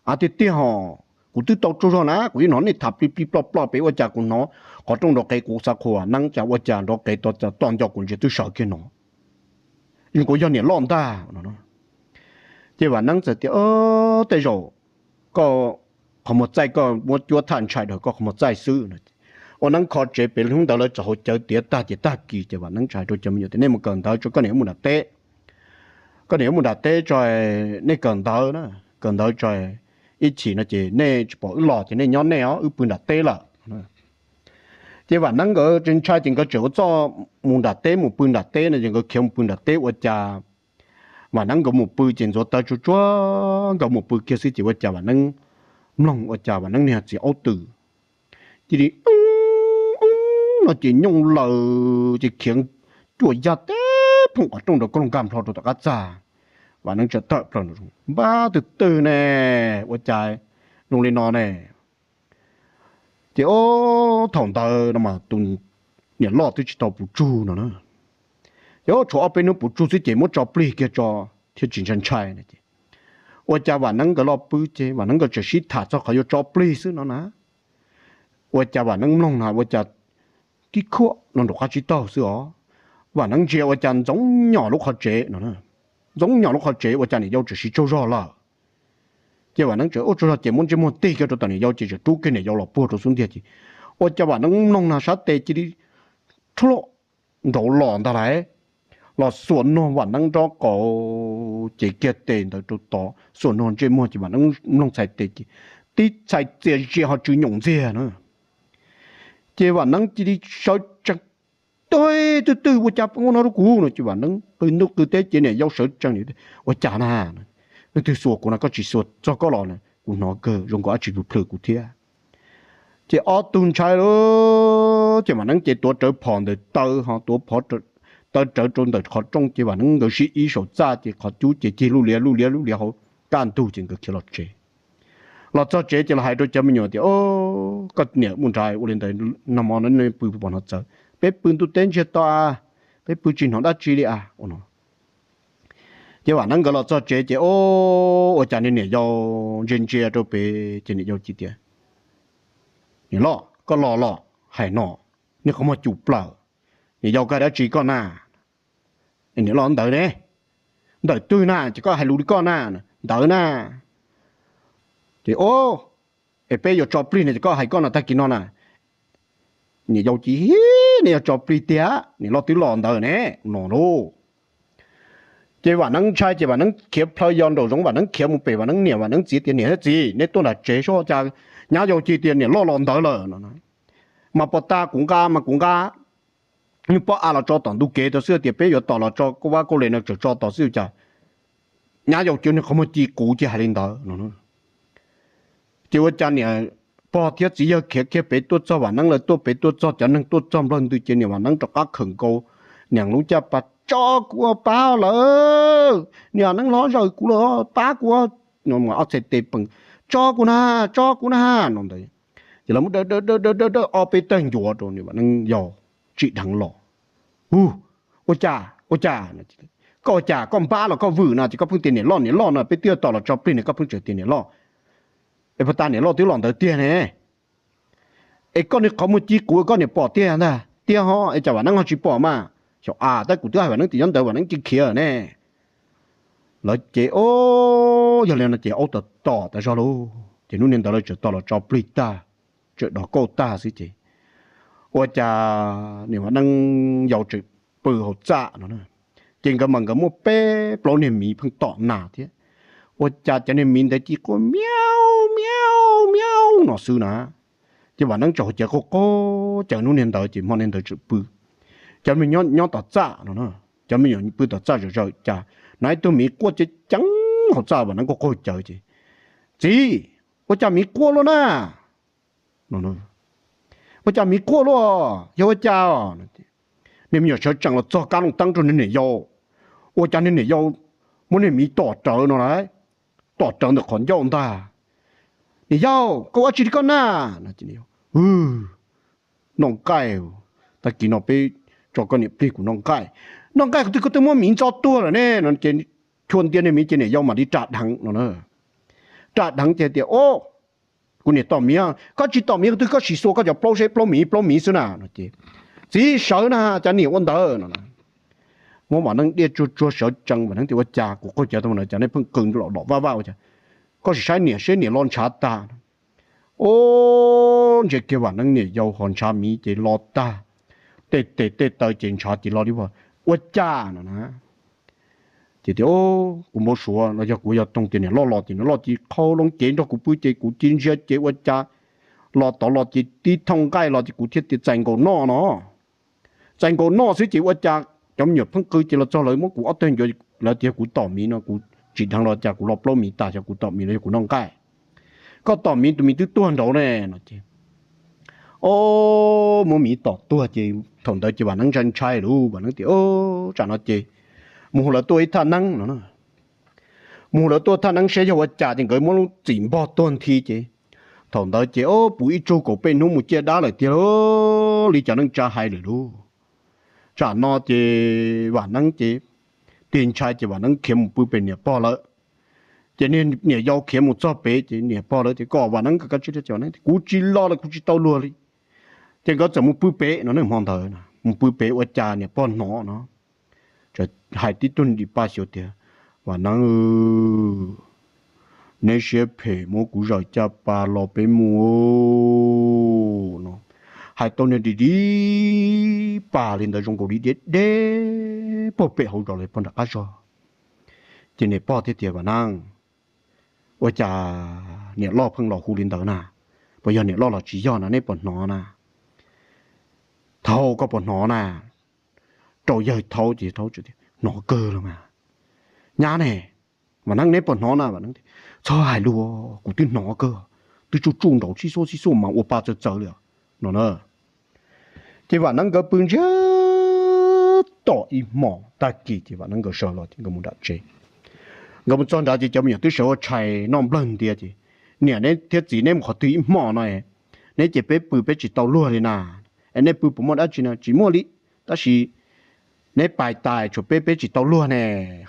Av tiag tiag hos, kuv twb tau tsaug zog na, kuv yeej hnov nej tham plig plig ploj ploj pem ua cas kuv hnov qhov rooj nrov qev, kuv xav qhuas neeb cas ua cas nrov qev tom nco kuv ntshe twb sawv kiag no. Yeej kuv yog niam loj ntag no. Ces Vam Neeb txawm tias, Tej zaum koj qhov muag txaij, koj muab cuab thaj ntshai dhau koj qhov muag txaij xwb. Ua neeb kho tsev pem hnub ntawd lawv txawm hauv cawv tiav tag ces tag kis ces Vam Neeb txawm hais rau cov me nyuam tias, Nej mus kawm ntawv tso, koj niam wb mus nram teb. Koj niam wb mus nram teb tso, nej kawm ntawv na, kawm ntawv tso, ib chim no ces nej tsis pom wb los ces nej nyob nej os, wb pw nram teb lawm. Ces Vam Neeb nkawd ntshai ces nkawd tseem ua txuj mus nram teb, mus pw nram teb no ces nkawd khiav mus pw nram teb ua cas Vam Neeb nkawd mus pw ces ntxuav taw tsuag tsuag nkawd mus pw kiag xwb ces ua cas Vam Neeb mloog ua cas Vam Neeb niag txiv aub twm cia li no ces nyooj laws ces khiav cuaj yaj teb phooj qhov rooj nrov koj looj nkag nplho rau tom qab txag. Vam Neeb txawm tawm plaws, Npab twg twg ne? Ua cas zoo li no ne? Ces ob thaum ntawd no mas tus niam loj twb tsis tau puv tsug no na. Ces ob tshuav ob peb hnub puv tsug xwb ces muab tso plig kiag tso thiaj tsis ntshai ntshai no ces ua cas Vam Neeb nkawd los pw ces Vam Neeb nkawd tseem sib tham txog qhov yuav tso plig xwb no na. Ua cas Vam Neeb mloog na ua cas tib khuam no nraum qab tsib taug xwb os. Vam Neeb ntsia ua cas ntxoov nyom lub qhov tsev no, ntxoov nyom lub qhov tsev ua cas niam yau tseem sib tsaug zog lawm. Ces Vam Neeb tseem ua tsaug zog ces muab ntsej muag tig kiag rau tom niam yau ces tseem rub kiag niam yau los puag rau xub ntiag ces ua cas Vam Neeb mloog na sab tes cia li rhuaj nraud los ntag lauj. Los xuas nag Vam Neeb nraub qaum ces kiag tes ntawd rau tod xuas nag ntsej muag ces Vam Neeb mloog txhais tes ces tib txhais txias zias ho tsw nyoom ntxiag na. Ces Vam Neeb cia li sawv tsees, twb twb ua cas ua no rau kuv no ces Vam Neeb qw ntuj qw teb ces niam yau sawv tsees, ua cas na, leej twg xuas kuv no koj tsis xuas txog koj los na, kuv hnov kawg zoo nkaus dab tsi plhws plhws kuv thiab. Ces ob tug ntshai lawm ces Vam Neeb ces tuav rawv phom ntawm taw ho tuav phom taw rawv rau ntawm qhov rooj ces Vam Neeb nkawd sib ib saum txaj ces qhov cub ces cig lub liab lub liab lub liab hauv kaj ntug ces nkawd khiav los tsev. Los txog tsev ces los hais rau cov me nyuam tias, koj niam mus nrad ua li ntawd nag hmo no pw pom hnov txawv, peb pw ntuj teb ntsiag to, peb pw tsis hnov dab tsi li a no. Ces Vam Neeb nkawd los txog tsev ces ua cas niag niam yau ntsia ntsia rau pem ces niam yau cia tias, niam loj koj los los hais no, niag qhov muag cum plaws, niam yau koj hais dab tsi koj na? Niam loj ntawd ne, ntawm twg na ces koj hais lus li koj na, ntawd na. Ces o, es peb yuav tso plig no ces koj hais koj no tag kis no na. Niam yau cia, niam yau tso plig tiag, niam loj twb los ntawd ne no lauj. Ces Vam Neeb ntshai ces Vam Neeb khiav plhaw yos nraum zoov, Vam Neeb khiav mus pem Vam Neeb niam Vam Neeb txiv tias, niam thiab txiv, neb tuaj nram tsev seb cas nyab yau cia tias niam loj los ntawd lawm no. Mas pos tas kuv nqa mas kuv nqa nyuag pob av los tso tom ntug kev tau xwb tias peb yuav tom los tso kauj vab kauj le no tseem tso tos xwb cas nyab yau cia niag qhov muag ci kuv cia hais li ntawd no. Ces ua cas niam pog thiab txiv yawg khiav kiag pem tuaj txog Vam Neeb lawv tuaj pem tuaj txog cov neeg tuaj txog nplawg ntws ces niam Vam Neeb rov qab khawm nkaus niam lub caj pas, tso kuv pab lawm, niam Neeb hlob zawm kuv lawm pab kuv, ob txhais tes peem, tso kuv na, tso kuv na no ntawd. Ces lawv muab daws daws daws daws ob peb tawg ncuav rau niam Vam Neeb yau tsim dheev los. Hu, ua cas ua cas, koj ua cas koj npab los koj vwm no ces koj pheej tias niam loj niam loj no peb twb yuav tom los tso plig ne koj pheej tseem tias niam loj. Es pos tas niam loj twb los ntawd tiag ne. Es koj niag qhov muag ci kuv koj niam pom tiag ntag tiag ho es cas Vam Neeb ho tsis pom mas. Xyov a tab kuv twb hais Vam Neeb tias nyob ntawd Vam Neeb cia khiav ne. Lawv ces o, yog li no ces aub tom tom tas zog lauj ces hnub niag ntawd lawv tseem tom los tso plig tag, tseem dog kauj tag xwb ces ua cas niam Vam Neeb yau tseem pw hauv txaj no. Ces nkawd mas nkawd muaj peb plaub niag miv pheej tom nas thiab. Ua cas cov niag miv ntawd ci quaj miau miau miau no xwb na. Ces Vam Neeb tseem hauv cav qaug qaug caws hnub niag ntawd ces hmo niag ntawd tseem pw. Cov me nyob tom txaj no, cov me nyuam pw tom txaj zawm zawm cas hnov ib tug miv quaj ceev ceev hauv txaj, Vam Neeb qaug qaug caws ces, txiv, ua cas miv quaj luaj na? Ua cas miv quaj luaj, yog ua cas? Niag me nyuam sawv tsees los txog kab looj teeb rau niag niam yau, ua cas niag niam yau muab niag miv tom rawv no lauj, tom rawv ntawm qhov ncauj ntag. Niam yau, koj ua dab tsi li koj na? Noj nqaij, tag kis no peb tso koj niam plig kuv noj nqaij. Noj nqaij qhov twg koj twb muab miv ntxo tuag lawm ne no ces chua ntiag niag miv ces niam yau mam li ram dheev no. Ram dheev ces tias, o, kuv niam tom miv, koj tsis tom miv qhov twg koj sim xuas koj cov plaub seb plaub miv plaub miv xwb na no ces, txiv sawv na cas niam ua ntawd no. Muab Vam Neeb diaj tsuag tsuag sawv tsees, Vam Neeb tias ua cas kuv qaug caws tau no cas nej pheej qw los los vaj vaj ua cas, koj sim saib niam seb niam los ntshav tag. O, ntsia kiag Vam Neeb niam yau ho ntshav miv ces los tag, tej tes tej taw ces ntshav ces los li ua cas no na. Ces tias, kuv npau suav los yog kuv yog toog tias niam loj los ces niam loj cia qhau loo cev nrog kuv pw ces kuv cia ntsia ces ua cas los tod los ces tib thooj nqaij los ces kuv thiaj tias txais nkaus noj no. Txais nkaus noj xwb ces ua cas cov me nyuam pheej qw ces los txog lawv muab kuv ob tag ncuav, lawv tias kuv tom miv no kuv tsis dheev los cas kuv los plaub miv tag, xyov kuv tom miv los yog kuv noj nqaij. Koj tom miv, tus miv twb tuag nraud ne no ces, o, muab miv tom tuag ces thaum ntawd ces Vam Neeb ntshai ntshai lauj, Vam Neeb tias, tsam no ces mus hu lawv tuaj ib thaj neeb no. Mus hu lawv tuaj thaj neeb seb yog ua cas ces nkawd muab lub txim npog tuag nthi ces Thaum ntawd ces ob puv ib tsug kaum peb hnub mus ciaj dab lawm tiag lauj, li cov neej tsa hais lawm lauj. Tsam no ces Vam Neeb ces tig ntshai ces Vam Neeb khiav mus pw pem niam pog lawm. Ces niam yau khiav mus txog pem ces niam pog lawv tias kom Vam Neeb kav tsij, kuv tsis los lawm, kuv tsis tau luag li. Ces nkawd txawm mus pw pem no, hmo ntawd mus pw pem ua cas niam pog hnov no hais tib tug dim pa xyuas tias, Vam Neeb, neb siab phem muab kuv zawm caj pas los peb mus no. Hais tau niag dim dim pa li ntawd zoo nkaus li deb deb puag pem hauv zos los pog nram qab zog. Ces niam pog thiaj tias, Vam Neeb, ua cas niam loj pheej los hu li ntawd na? Puas yog niam loj los tsis yog no, neb puas hnov na? Thaub, koj puas hnov na? Rau yawg Thaub ces Thaub, hnov kawg los mas. Nyab ne, Vam Neeb, neb puas hnov na? Txhob hais lus, kuv twb hnov kawg, twb tsuj tsuj nraud xib xuj xib xuj mas ua pa txawv txawv li no na. Ces Vam Neeb nkawd pw ntsiag tom ib hmos tag kis ces Vam Neeb nkawd sawv los ces nkawd mus nram tsev. Nkawd mus txog nrad ces cov me nyuam twb sawv ua tshais noj nplawg ntias ces, Niam thiab txiv, neb mus qhov twg ib hmos no? Neb ces peb pw peb tsis tau luag li na. Es nej pw puas muaj dab tsi no? Tsis muaj li, tab sis neb pais tas tshuav peb, peb tsis tau luag ne,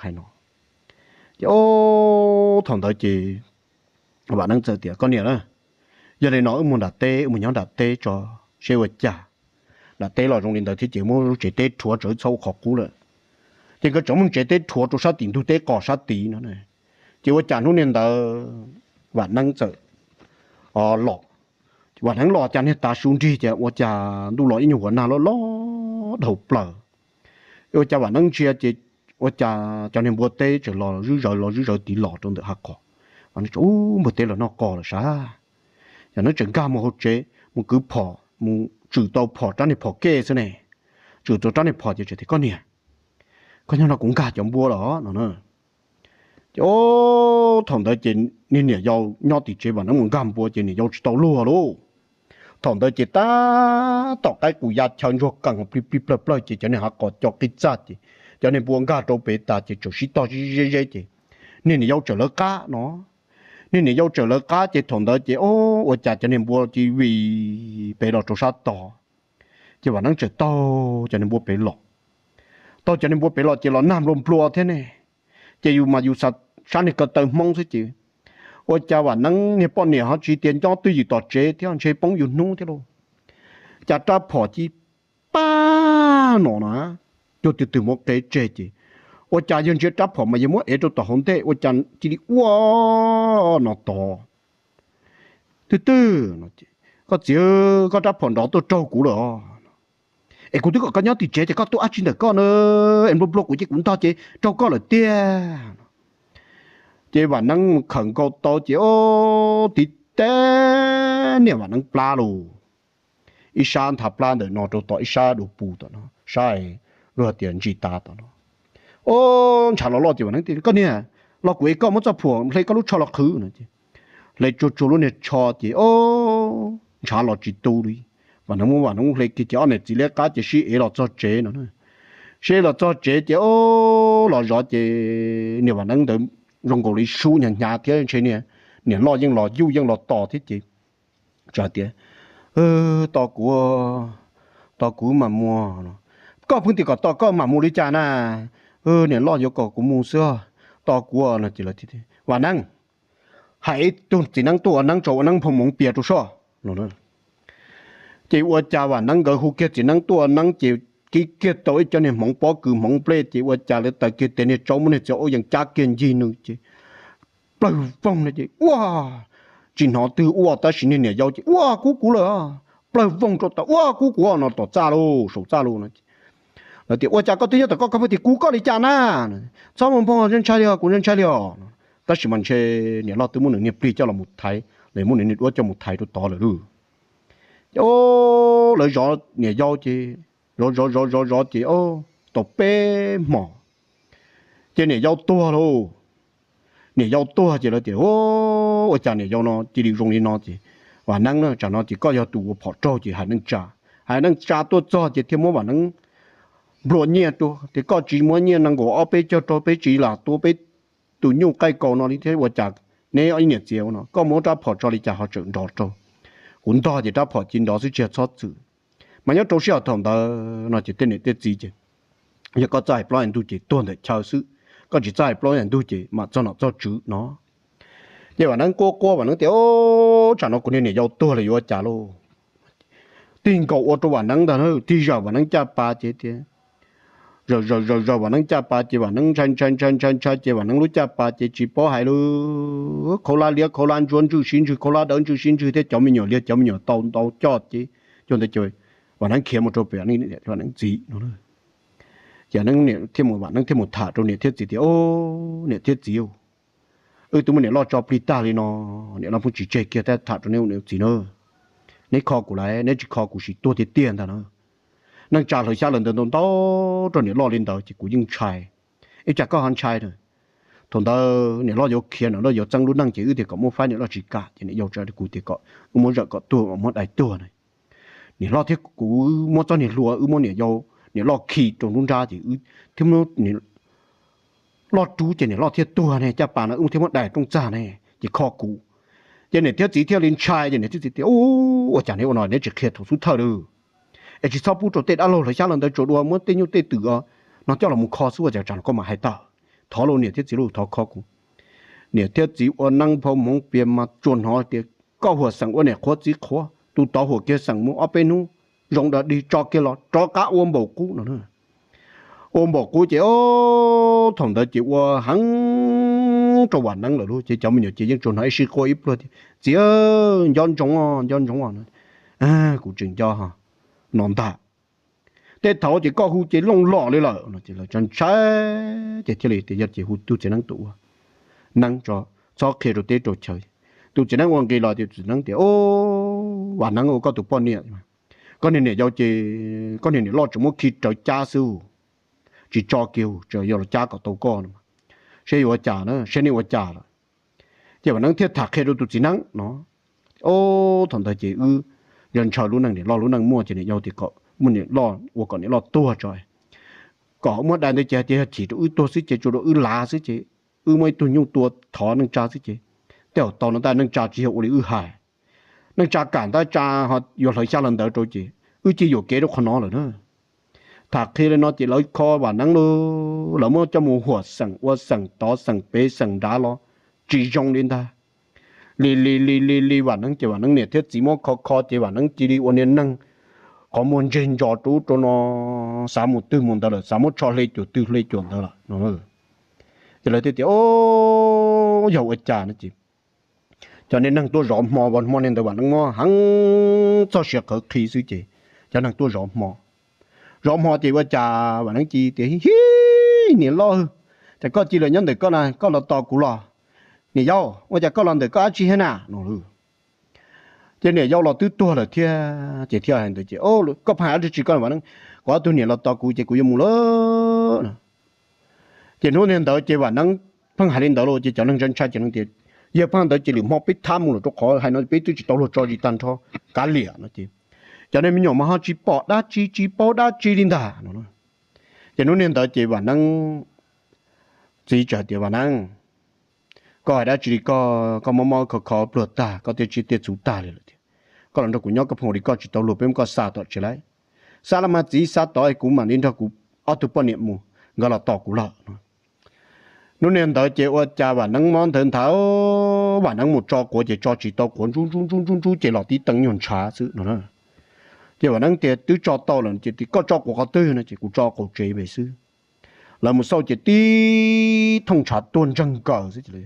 hais no. Ces o, thaum ntawd ces Vam Neeb txawm tias, Koj niam, yog li no wb mus nram teb, wb mus nyob nram teb tso seb ua cas. Nram teb los zoo li ntawd thiab ces muab lub tsev teb rhuav tsawv txhob ua qhov qub lawm. Ces nkawd tseem muab tsev teb rhuav rau sab tim ntug teb qos sab tid no. Ces ua cas hnub niag ntawd Vam Neeb txawm los, Vam Neeb los cas niag tav su nrig ces ua cas ntuj los ib nyuag huav nag loj loj dhau plaws. Ua cas Vam Neeb ntsia ces ua cas cov niag npua teb tseem los zwb zawv los zwb zawv tiv los rau ntawm hav qos. Vam Neeb, Ub, npua teb los noj qos lawm sav. Vam Neeb tseem nkag mus hauv tsev mus kwv phom mus tswm tau phom rab niag phom kej xwb ne. Tswm tau rab niag phom ces tseem tias, Koj niam, koj nyob no kuv nkag cov npua los no. Ces o, thaum ntawd ces niag niam yau nyob tim tsev Vam Neeb mus nkag npua ces niam yau tsis tau luag lauj. Thaum ntawd ces tab tom qaib qus ya chaw ntsuag qees plig plig plawg plawg ces cov niag hav qos co qij txaj ces cov niag npua nkag rau pem tas ces tseem sib tog zeb zeb ces niag niam yau tseem lawv qab no. Niag niam yau tseem lawv qab ces thaum ntawd ces o, ua cas cov niag npua cia li vim pem los rau sab tod. Ces Vam Neeb tseem taug cov niag npua pem los. Taug cov niag npua pem los ces los nag nplua nplua thiab ne. Ces yus mas yus xav sab niag ko taw Hmoob xwb ces ua cas Vam Neeb niag poj niam ho tsis tias nco twj ywm tom tsev thiab ntshe poob yus hnub thiab lauj. Cas rab phom cia li pab no na, cuag twg twg muab qev tseg ces ua cas yawg ntsia rab phom mas yawg muab ev rau tom hauv ntej ua cas cia li ua no tod. Twg twg, Koj txiv, koj rab phom nrov tuaj raug kuv lawm os. Es kuv twb kom koj nyob tim tsev ces koj tuaj dab tsi ntawm koj na? Es nplua nplua kuv ces kuv ntog ces raug koj lawm tiag. Ces Vam Neeb khawm nkaus tau ces o, tiv teb niam Vam Neeb plab lauj. Ib sab nthav plab ntawm no rau tom ib sab dua pus tom no, sab luag tias ntsis tav tom no. O, ntshav los loj ces Vam Neeb tias, Koj niag, los kuv ev koj muab txoj phuam hle koj lub tsho los qhwv no ces hle tsuag tsuag lub niag tsho ces o, ntshav los tsis tu li. Vam Neeb muab Vam Neeb hle kiag ces ob niam txiv liab qab ces sib ev los txog tsev no. Sib ev los txog tsev ces o, los zov ces niam Vam Neeb ntawd zoo nkaus li sub hnyav hnyav thiab ntshe niam loj yeej los yuj yeej los tos thiab ces tsa tias, Tos kuv, tos kuv mam mus. Koj pheej tias kom tos koj mam mus li cas na? Niam loj yuav kom kuv mus xwb, tos kuv no ces Vam Neeb, hais ib tug txiv neeb tuaj ua neeb tso ua neeb phoo hmoov pias rau soj no. Ces ua cas Vam Neeb nkawd hu kiag txiv neeb tuaj ua neeb ces kib kiag tau ib co niag hmoov pob kws hmoov nplej ces ua cas lawv taws kiag tes niag tsaub muab niag txiv aub yees cab kiag ncig nws ces plawg voog no ces ua, tsis hnov twg ua tab sis niag niam yau ces ua kub kuv lawm, plawg voog rau tom ua kub kuv no tom txaj lauj, saum txaj lauj no. Lawv tias, Ua cas koj twb nyob tom koj, koj pheej tias kub koj li cas na? Txhob mus npog, ntshai ntshai li os, kuv ntshai ntshai li os. Tab sis mas ntshe niam loj twb muab nws niag plig coj los mus thaiv, los muab nws niag duab coj mus thaiv rau tod lawm lauj. Ces lawv zov niam yau ces zov zov zov zov zov ces tau peb hmos ces niam yau tuag lauj. Niam yau tuag ces lawv tias, Ua cas niam yau no cia li zoo li no? Ces Vam Neeb na, tsam no ces koj yog tus ua phom raug ces hais neej tsa, hais neej tsa tuaj txog ces thiaj muab Vam Neeb nplua nyiaj rau tias, Koj tsis muab nyiaj nees nkaum ob peb caug rau peb tsis lam tua peb tus nyuj qaij kaus no li thiab ua cas neb ob niam txiv ua no, koj muab rab phom tso li cas ho tseem nrov rau. Kuv ntog ces rab phom cia nrov xwb tsis txhob txwm. Mas nyob rau sij hawm thaum ntawd no ces tej niam tej txiv ces, yog koj txawj hais plaub hais ntug ces tuag ntawm chaw xwb, koj tsis txawj hais plaub hais ntug ces mam txog nom txog tswv no. Ces Vam Neeb quaj quaj, Vam Neeb tias, Ub, tsam no kuv niag niam yau tuag lawm yuav ua cas lauj? Tig nkaus ua rau Vam Neeb ntag, tig zawm Vam Neeb caj pas ces tias, zawm zawm zawm zawm Vam Neeb caj pas ces Vam Neeb ntshai ntshai ntshai ntshai ntshai ces Vam Neeb lub caj pas ces tsis paub hais li, khaub hlab liab khaub hlab ntsuab ntswj sib ntswg, khaub hlab dawb ntswj sib ntswg thiab cov me nyuam liab cov me nyuam tau ntau coj ces, coj ntawd ces Vam Neeb khiav mus rau pem Vam Neeb txiv no. Ces Vam Neeb thiaj mus tham rau niam thiab txiv tias, Ub, niam thiab txiv, wb twb muab niam loj tso plig tag li no, niam loj pheej tsis tseg kiag, tab tham rau neb ua niam txiv na, neb kho kuv lawm, neb tsis kho kuv sim tuag tiag tiag ntag na. Neej tsa hlawv xyab hlawv ntawv ntau ntau rau niam loj li ntawd ces kuv yeej ntshai. Ib tsam koj ho ntshai na. Thaum ntawd niam loj yuav khiav, niam loj yuav txeeb lub neej ces wb tias kom muab faib, niam loj tsis kam ces niam yau tsa kuv tias kom wb muab zawm kom tuag, muab dai tuag na. Niam loj thiab kuv muab txoj niag hlua, wb muab niam yau, niam loj khi rau nruab nrab ces thiab muab niam loj rub ces niam loj thiaj tuag ne, caj pas no wb thiaj muab dai rooj txag ne, ces kho kuv. Ces niam thiab txiv thiaj li ntshai ces niam thiab txiv tias, Ub, ua cas neb ua no, neb tsis qhia thaum xub thawj lawm? Es tsis txhob pub rau tej dab laug hlawv xyab hlawv ntawv tsuas dua muab tej nyuj tej twm no coj los mus kho xwb, ua cas tsam no koj mam hais tawm? Thov lauj niam thiab txiv lauj, thov kho kuv. Niam thiab txiv ua neeb phau hmoov piav mas tsuas hnov tias koj huam xeem ua niam qhuav txiv qhuav, tus tod huam kiag xeem mus ob peb hnub zoo dog dig tso kiag los rov qab ua npaum qub no. Ua npaum qub ces ob thaum ntawd ces ua heev rau Vam Neeb lawm lauj, ces cov me nyuam ces yeej tsuas hnov ib sij quaj ib pluag tias, Txiv, nco ntsoov os, nco ntsoov os, kuv tseem nco no ntag. Tej thaum ces koj hu ces looj lom li lawm no ces lawv ntshai, ces thiaj li tias yog ces hu tus txiv neeb tus ua neeb tso, txhob qhia rau teb rau chaw. Tus txiv neeb ua nqi los tias, txiv neeb tias, Ub, Vam Neeb ua koj tus poj niam, koj niag niam yau ces koj niag niam loj tseem muab khi rawv cab xwb, tsis tso kiag, tseem yog los cab kom tau koj no, seb yuav ua cas na, seb nej ua cas lawm. Ces Vam Neeb thiaj tham qhia rau tus txiv neeb no, Ob, thaum ntawd ces wb ntshaw ntshaw lub neej, niam loj lub neej muaj ces niam yau tias kom muab niam loj ua kom niam loj tuag tso, kom muab dai ntawd ces hais tias yog chim rau wb tuag xwb ces tsuas rau wb lav xwb ces wb muaj ib tug nyuj tua thov neej tsa xwb ces tej zaum tau no ntag, neej tsa tsis yog ua li wb hais. Neej tsa kam ntag, tsa ho yuav hlawv xyab hlawv ntawv rau ces wb cia yuam kev rau qhov no lawm na. Tham qhia li no ces lawv kho Vam Neeb lauj, lawv muab coj mus huam xeem ua xeem tod xeem pem xeem nrad los tsis zoo li ntag. Li li li li li Vam Neeb ces Vam Neeb niam thiab txiv muab kho kho ces Vam Neeb cia li ua niag neeg qhov muag ntseg ntsos rau ub rau no, xav mus twg mus ntawd lawm, xav muab tsho hle cuam twg hle cuam ntawd lawm no. Ces lawv thiaj tias, Ob, yog ua cas no ces cov niag neeg tuaj zov hmo, hmo niag ntawd Vam Neeb muab heev txog siav qhawv qhi xwb ces cov neeg tuaj zov hmo. Zov hmo ces ua cas Vam Neeb cia li tias, Hi, niam loj, cas koj cia li nyob ntawm koj na, koj los tos kuv los? Niam yau, ua cas koj los ntawm koj dab tsi thiab na no? Ces niam yau los twb tuag lawm thiab ces thiaj hais ntawd ces, Koj pheej hais dab tsi koj Vam Neeb? Kuv ob tug niam los tos kuv ces kuv yuav mus lawm no. Ces hnub niag ntawd ces Vam Neeb pheej hais li ntawd los ces cov neeg ntshai ntshai ces tias, Yog pheej ntawd ces lwm hmo peb thab mus lawm rau qhov hais no peb twb tsis tau luag tso zis tag nrho, kav liam no ces cov niag me nyuam mas ho tsis pom dab tsi tsis paub dab tsi li ntag no. Ces hnub niag ntawd ces Vam Neeb txiv txawm hais tias, Vam Neeb, koj hais dab tsi li koj, koj mob mob kho kho pluag tag, koj tiaj tsiaj tiaj txhu tag li lawm thiab. Koj los nrog kuv nyob koj pheej ua li koj tsis tau luag, peb muab koj xa tom tsev lauj. Xa los mas txiv, xa tod kuv mam li nrog kuv ob tug poj niam mus, nkawd los tos kuv lawm no. Hnub niag ntawd ces ua cas Vam Neeb mob ntawd nthav, Vam Neeb mus tso quav ces tso tsis tau quav, ntsub ntsub ntsub ntsub ntsub ces los tib teev nyuag ntshav xwb no. Ces Vam Neeb tias, Twb tso tau lawm ces, Koj tso quav qhov twg no? Ces, Kuv tso qaum tsev pem xwb. Lawv mus xauj ces tib thooj ntshav tuag ntseg nkaws xwb.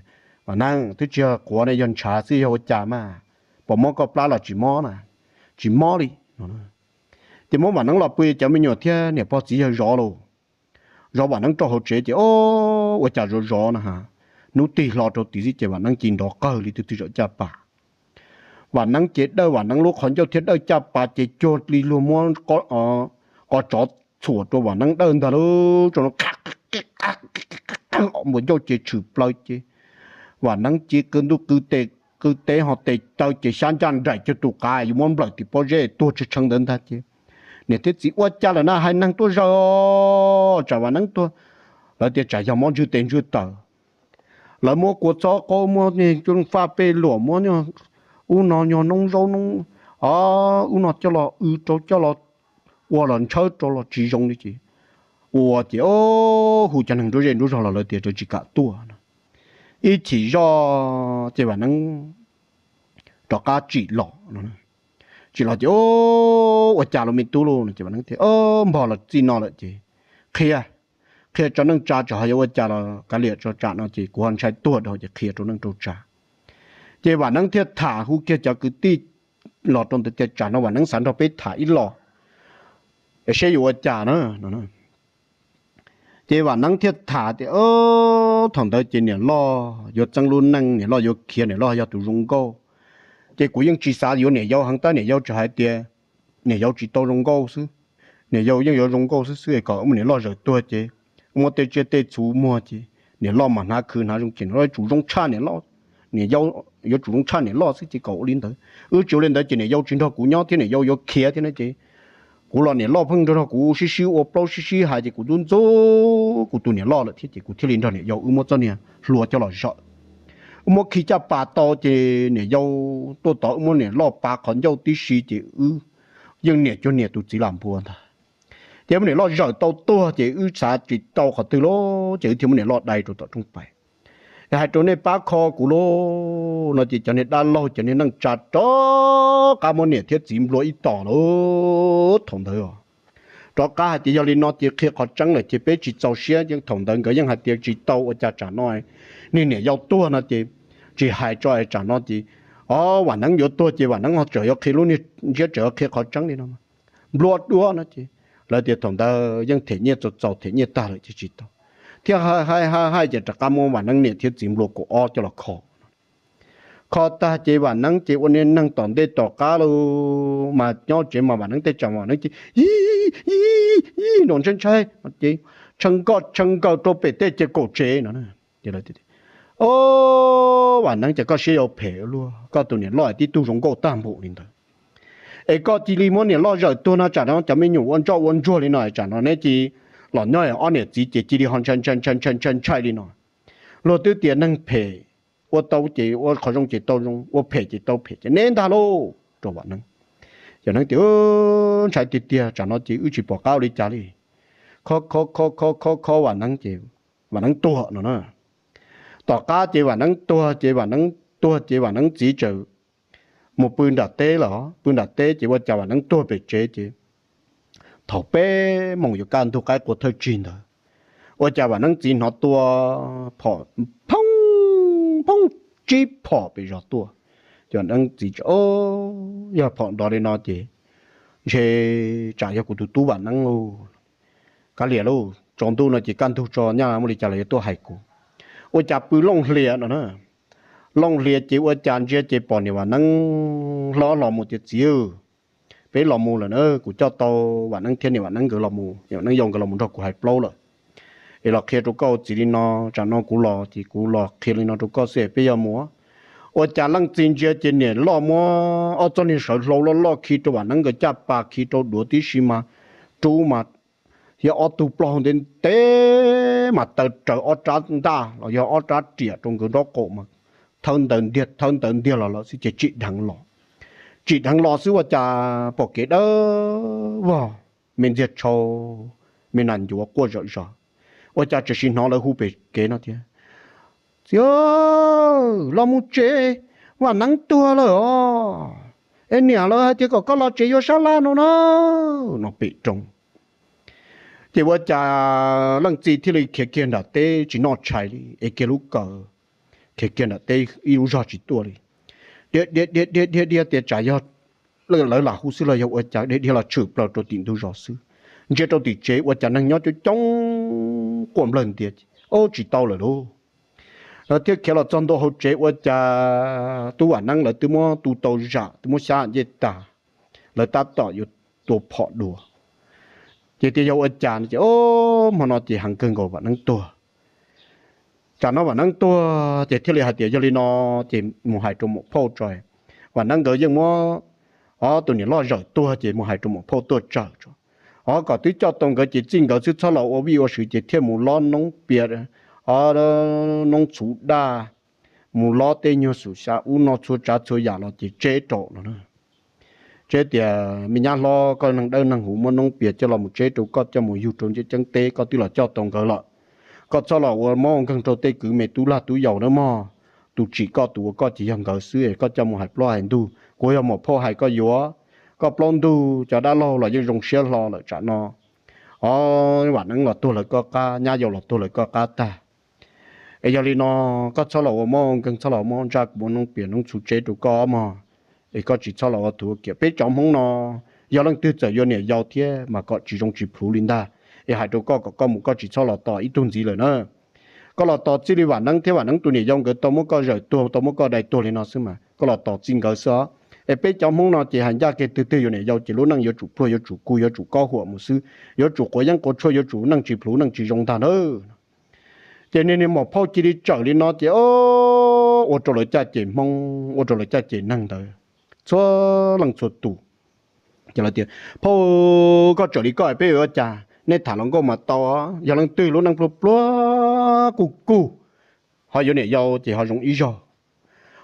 Vam Neeb, twb tsis yog quav ne, yog ntshav xwb, yog ua cas mas? Pom mob koj plab los tsis mob na? Tsis mob li. Ces muab Vam Neeb los pw, cov me nyuam thiab niam pog txiv yawg zov lauj. Zov Vam Neeb rau hauv tsev ces, o, ua cas zov zov na ha, hnub tig hlo rau tid xwb ces Vam Neeb cia nrov qawg li twg twg zaum caj pas. Vam Neeb ces dawj Vam Neeb lub qhov ncauj thiab dawj caj pas ces cuag li luag muab qos tsov txhuam rau Vam Neeb dawj ntag lauj, tso npuas ncauj ces tshwm plaws ces Vam Neeb cia qw ntuj qw teb ho tes taw ces xyab ncaj nraim cuag tus qav yuav muab nplawm tim pob zeb tuag tshee tshee ntawd ntag ces niam thiab txiv, Ua cas lawm na, haiv neeg tuaj zaws, tsam Vam Neeb tuag. Lawv tias tsam yog mob ntswj tes ntswj taw. lawv muab kua txob qaub, muab faj pej luam, muab ub no nyuag noob zaub noob, o, ub no coj los w rau, coj los ua los ntshawb rau los tsis zoo li ces ua ces o, hu cov neeg nruab zej nruab zog los lawv tias lawv tsis kam tuaj no. Ib chim zoj ces Vam Neeb rov qab tsim los, tsim los ces o, ua cas los me tub lauj no ces Vam Neeb tias o, npog los txij no lawm ces qhia, qhia tso neej tsa tsam ho yuav ua cas los kav liam tso tsam no ces kuv ho ntshai tuag dhau ces qhia rau neej rau tsa. Ces Vam Neeb thiaj tham hu kiag cov kwv tij los rau ntawd tias tsam no Vam Neeb xav nrog peb tham ib los seb yuav ua cas na. Ces Vam Neeb thiaj tham tias thaum ntawd ces niam loj yuav txeeb lub neej, niam loj yuav khiav, niam loj yog tus zoo nkauj. Ces kuv yeej tsis xav yuav niam yau heev tab niam yau tsuas hais tias niam yau tsis tau zoo nkauj xwb, niam yau yeej yuav zoo nkauj xwb xwb es kom niam loj zawm tuag ces muab tej tsiaj tej txhu muag ces niam loj mam hnav khwv hnav zoo ces niam loj yuav tsum zoo tshaj niam loj, niam yau yuav tsum zoo tshaj niam loj xwb ces kom ua li ntawd. Wb tsis ua li ntawd ces niam yau tsis nrog kuv nyob thiab niam yau yuav khiav thiab no ces kuv los niam loj pheej nrog nrog kuv sib sib ua plaub sib sib hais ces kuv ntxub ntxub kuv tus niam loj lawm thiab ces kuv thiaj li nrog niam yau wb muab txoj niag hlua coj los zawm. Wb muab khi caj pas tau ces niam yau tuaj tod wb muab niam loj pav qhov ncauj tib si ces wb yeej niam cuag niam tus txiv lam npua ntag. Ces muab niam loj zawm tau tuag ces wb xav tsis tau qhov twg lawm ces wb thiaj muab niam loj dai rau tom rooj pais. Hais rau nej pab kho kuv lauj no ces cov niag dab laug cov niag neej tsa rov qab muab niam thiab txiv nplua ib tom lawm thaum ntawd os. Rov qab hais tias yog li no ces qhia qhov tseeb lawm ces peb tsis txaus siab, yeej thaum ntawd nkawd yeej hais tias tsis tau ua cas tsam no niag niam yau tuag no ces tsis hais tso es tsam no ces o, Vam Neeb yuav tuag ces Vam Neeb ho tseem yuav qhia lub niag ntsiab tseem yuav qhia qhov tseeb li no nplua dua no ces lawv tias thaum ntawd yeej them nyiaj txaus txaus them nyiaj tag lawm ces tsis tau. Thiaj hais hais hais ces rov qab muab Vam Neeb niam thiab txiv nplua kaum ob coj los kho. Kho tag ces Vam Neeb ces ua niag neeg tom ntej tom qab los mas nyob tsev mas Vam Neeb tej tsam Vam Neeb ces nrov ntshai ntshai ces tshee nkoj tshee nkaws rau pem tej ces kaum tsev no. O, Vam Neeb ces koj siab yuav phem luaj, koj tus niam loj tib tug zoo nkauj tag npaum li ntawd es koj cia li muab niam loj zawm tuag no tsam no cov me nyuam ua ntsoj ua ntsuag li no tsam no neb cia li los nyob ob niam txiv ces cia li ho ntshai ntshai ntshai ntshai ntshai ntshai li no. Luag twb tias neeg phem ua tau ces ua qhov zoo ces tau zoo, ua phem ces tau phem ces neb ntag lauj rau Vam Neeb. Yog Neeb tias ntshai tiag tiag tsam no ces wb tsis pom qab ua li cas li. Kho kho kho kho kho kho Vam Neeb ces Vam Neeb tuag no na. Tom qab ces Vam Neeb tuag ces Vam Neeb tuag ces Vam Neeb txiv txawm mus pw nram teb lawm, pw nram teb ces ua cas Vam Neeb tuag pem tsev ces thaum peb moos yuav kaj ntug qaib qua thawj tsig ntawd ua cas Vam Neeb txiv hnov tua phom phoob phoob tsib phom pem zos tuaj. Ces Vam Neeb txiv tias yog phom nrov li no ces ntshe tsam yog kuv tus tub Vam Neeb lauj. Kav liam lauj, tsaus ntuj no ces kaj ntug tso nyaj muaj li cas los yuav tuaj hais kuv. Ua cas pw looj hlias no na, looj hlias ces ua cas ntsia ces pom niam Vam Neeb hlob los mus tias txiv, peb los mus lawm na, kuv coj tau Vam Neeb thiab niam Vam Neeb nkawd los mus, niam Vam Neeb yau nkawd los mus nrog kuv hais plaub lawm es los qhia rau koj txiv li no, tsam no kuv los ces kuv los qhia li no rau koj xwb peb yuav mus. Ua cas leej txiv ntsia ces niam loj muab ob txoj niag sawv hlau loj loj khi rau Vam Neeb nkawd caj pas khi rau duav tib si mas rub mas yog ob tug plaub hau ntev ntev mas taw raws ob rab ntaj los yog ob rab riam rau nkawd nraub qaum mas thawb ntawd ntiag thawb ntawd ntiag los lawm xwb ces tsim dheev los. Tsim dheev los xwb ua cas pom kev dawb vog, me ntxiag tshau, me nas ncuav quaj zom zaws. Ua cas tseem sim hnov lawv hu pem kev no tias txiv, los mus tsev, Vam Neeb tuag lawm os, es niam lawv hais tias kom koj los tsev yuav sab laj no na, no pem roob. Ces ua cas leej txiv thiaj li khiav kiag nram teb tsis noj tshais li es kiag lub kaws, khiav kiag nram teb ib lub zog tsis tuaj li. Dhia dhia dhia dhia dhia dhia tias tsam yog lawv lam hu xwb los yog ua cas, dhia dhia los tshwm plaws rau tim ntug zos xwb. Ntsia rau tim tsev ua cas neeg nyob coob coob quaj nplawg ntias, o tsis tau lawm lauj. Lawv thiaj khiav los txog ntua hauv tsev ua cas tub Vam Neeb lawv twb muab tu tau zam twb muab xyab ncej tag, lawv tab tom yuav tua phom dua. Ces tias yog ua cas no ces o, hmo no ces heev kawg nkaus Vam Neeb tuag. Tsam no Vam Neeb tuag ces thiaj li hais tias yog li no ces mus hais rau muam phauj tso. Vam Neeb nkawd yeej muab ob tus niam loj zawm tuag ces mus hais rau muam phauj tuaj tsawm tso, o kom twb coj tau nkawd ces txij nkawd xwb txhob los ua vij ua sw ces thiaj mus lob noob pias o, noob txhuv daj, mus lob tej nyuag xum xya ub no txhua tsav txhua yam los ces tseb raum los na. Tseb tias me nyab hlob, koj neeg dawb neeg huv, muab noob pias coj los mus tseb rau koj coj mus yug rau ntiaj teb, koj twb los coj tau nkawd lawm. Koj txhob los ua mob ua nkeeg rau tej kwv me tub lag tub yaus nawb mog. Tus tsim koj tus ua koj ces yog nkawd xwb, koj coj mus hais plaub hais ntug. Kuv yog muam phauj hais koj yuav, koj plaub ntug cov dab laug los yeej zoo siab hlo lawm tsam no. O, Vam Neeb los tuag lawv koj qab, nyab yau los tuag lawv koj qab tag. Es yog li no, koj txhob los ua mob ua nkeeg, txhob los mob ntsaj, kuv muab noob pias noob txhuv tseb rau koj mog. Es koj tsis txhob los ua tuag kiag. Peb cov Hmoob no yog leej twg txawm yuav niam yau thiab mas kom tsis zoo tsis plhuav li ntag. Es hais rau koj kom koj mus, koj tsis txhob los tos ib tug ntxiv lawm na. Koj los tos txij li Vam Neeb thiab Vam Neeb tus niam yau nkawd tau muab koj zawm tuag, tau muab koj dai tuag li no xwb mas koj los tos txij nkawd xwb os. Es peb cov Hmoob no ces hais ncaj kiag, twg twg yuav niam yau ces lub neej yuav tsum pluag, yuav tsum kuj, yuav tsum kob huam mus xwb, yuav tsum quav yeeb quav tshuaj, yuav tsum neej tsis plhuav neej tsis zoo ntag na. Ces niag niag muam phauj cia li tsawm li no ces o, ua rau lawv caj ces Hmoob, ua rau lawv caj ces neeg ntawd txhua leej txhua tus. Ces lawv tias, phauj, koj tsawm li koj peb yuav ua cas? Nej tham los nkauj mas tau, yog leej twg lub neej pluag pluag kuj kuj, ho yuav niam yau ces ho zoo ib zaug.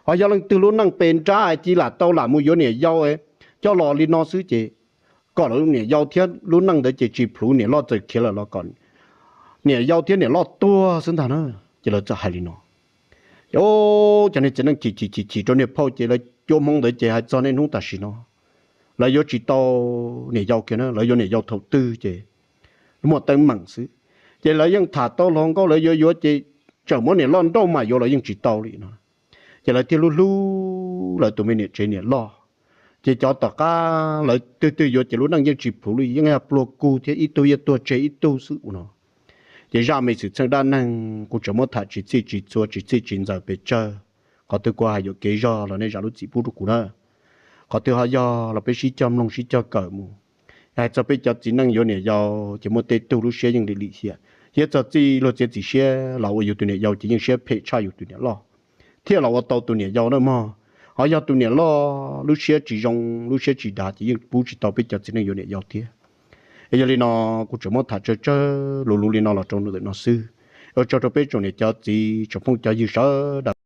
Ho yog leej twg lub neej pes nrab ci lam tau lam mus yuav niam yau coj los li no xwb ces kom lawv niam yau thiab lub neej ntawd ces tsis plhuav, niam loj txawm khiav lawm los kom niam yau thiab niam loj tuag xwb ntag na. Ces lawv txawm hais li no. Ces cov niag txiv neej chim chim chim chim rau niag phauj ces lawv cuab Hmoob ntawd ces hais txog niaj hnub tam sim no lawv yuav tsis tau niam yau kiag na, lawv yuav niam yau thaum twg ces muaj teeb meem xwb. Ces lawv yeej tham tau hluas nkauj, lawv yuav yuav ces tseem muab niam loj nrauj mam yuav los yeej tsis tau li no. Ces lawv thiaj hlub hlub lawv tus me niam tsev niam loj. Ces cov tom qab lawv twg twg yuav ces lub neej yeej tsis plhuav li, yeej yog pluag kuj thiab ib tug yeej tuag tseg ib tug xwb ua no. Ces zaj me xwm txheej dab neeg kuv tseem muab tham tsis txhij tsis txhua tsis txhij tsis ntxaws pes tsawg. Qhov twg kuv hais yuam kev zog los nej zam lub txim pub rau kuv na. Qhov twg ho yog los peb sib cog mloog sib cog kawm mus. Hais txog peb cov txiv neej yuav niam yau ces muaj tej tug lub siab yeej lim lim hiam, thiab txog txij luag txiav txim siab los ua yus tus niam yau ces yeej siab phem tshaj yus tus niam loj, thiaj los ua tau tus niam yau na mog. Ho yog tus niam loj lub siab tsis zoo, lub siab tsis dav ces yeej pub tsis tau peb cov txiv neej yuav niam yau thiab. Es yog li no, kuv tseem muab tham tsawg tsawg luv luv li no los rau ntawm no xwb. Ua tsaug rau peb tsoom niam cov txiv tsoom phooj cov ywg sawv daws.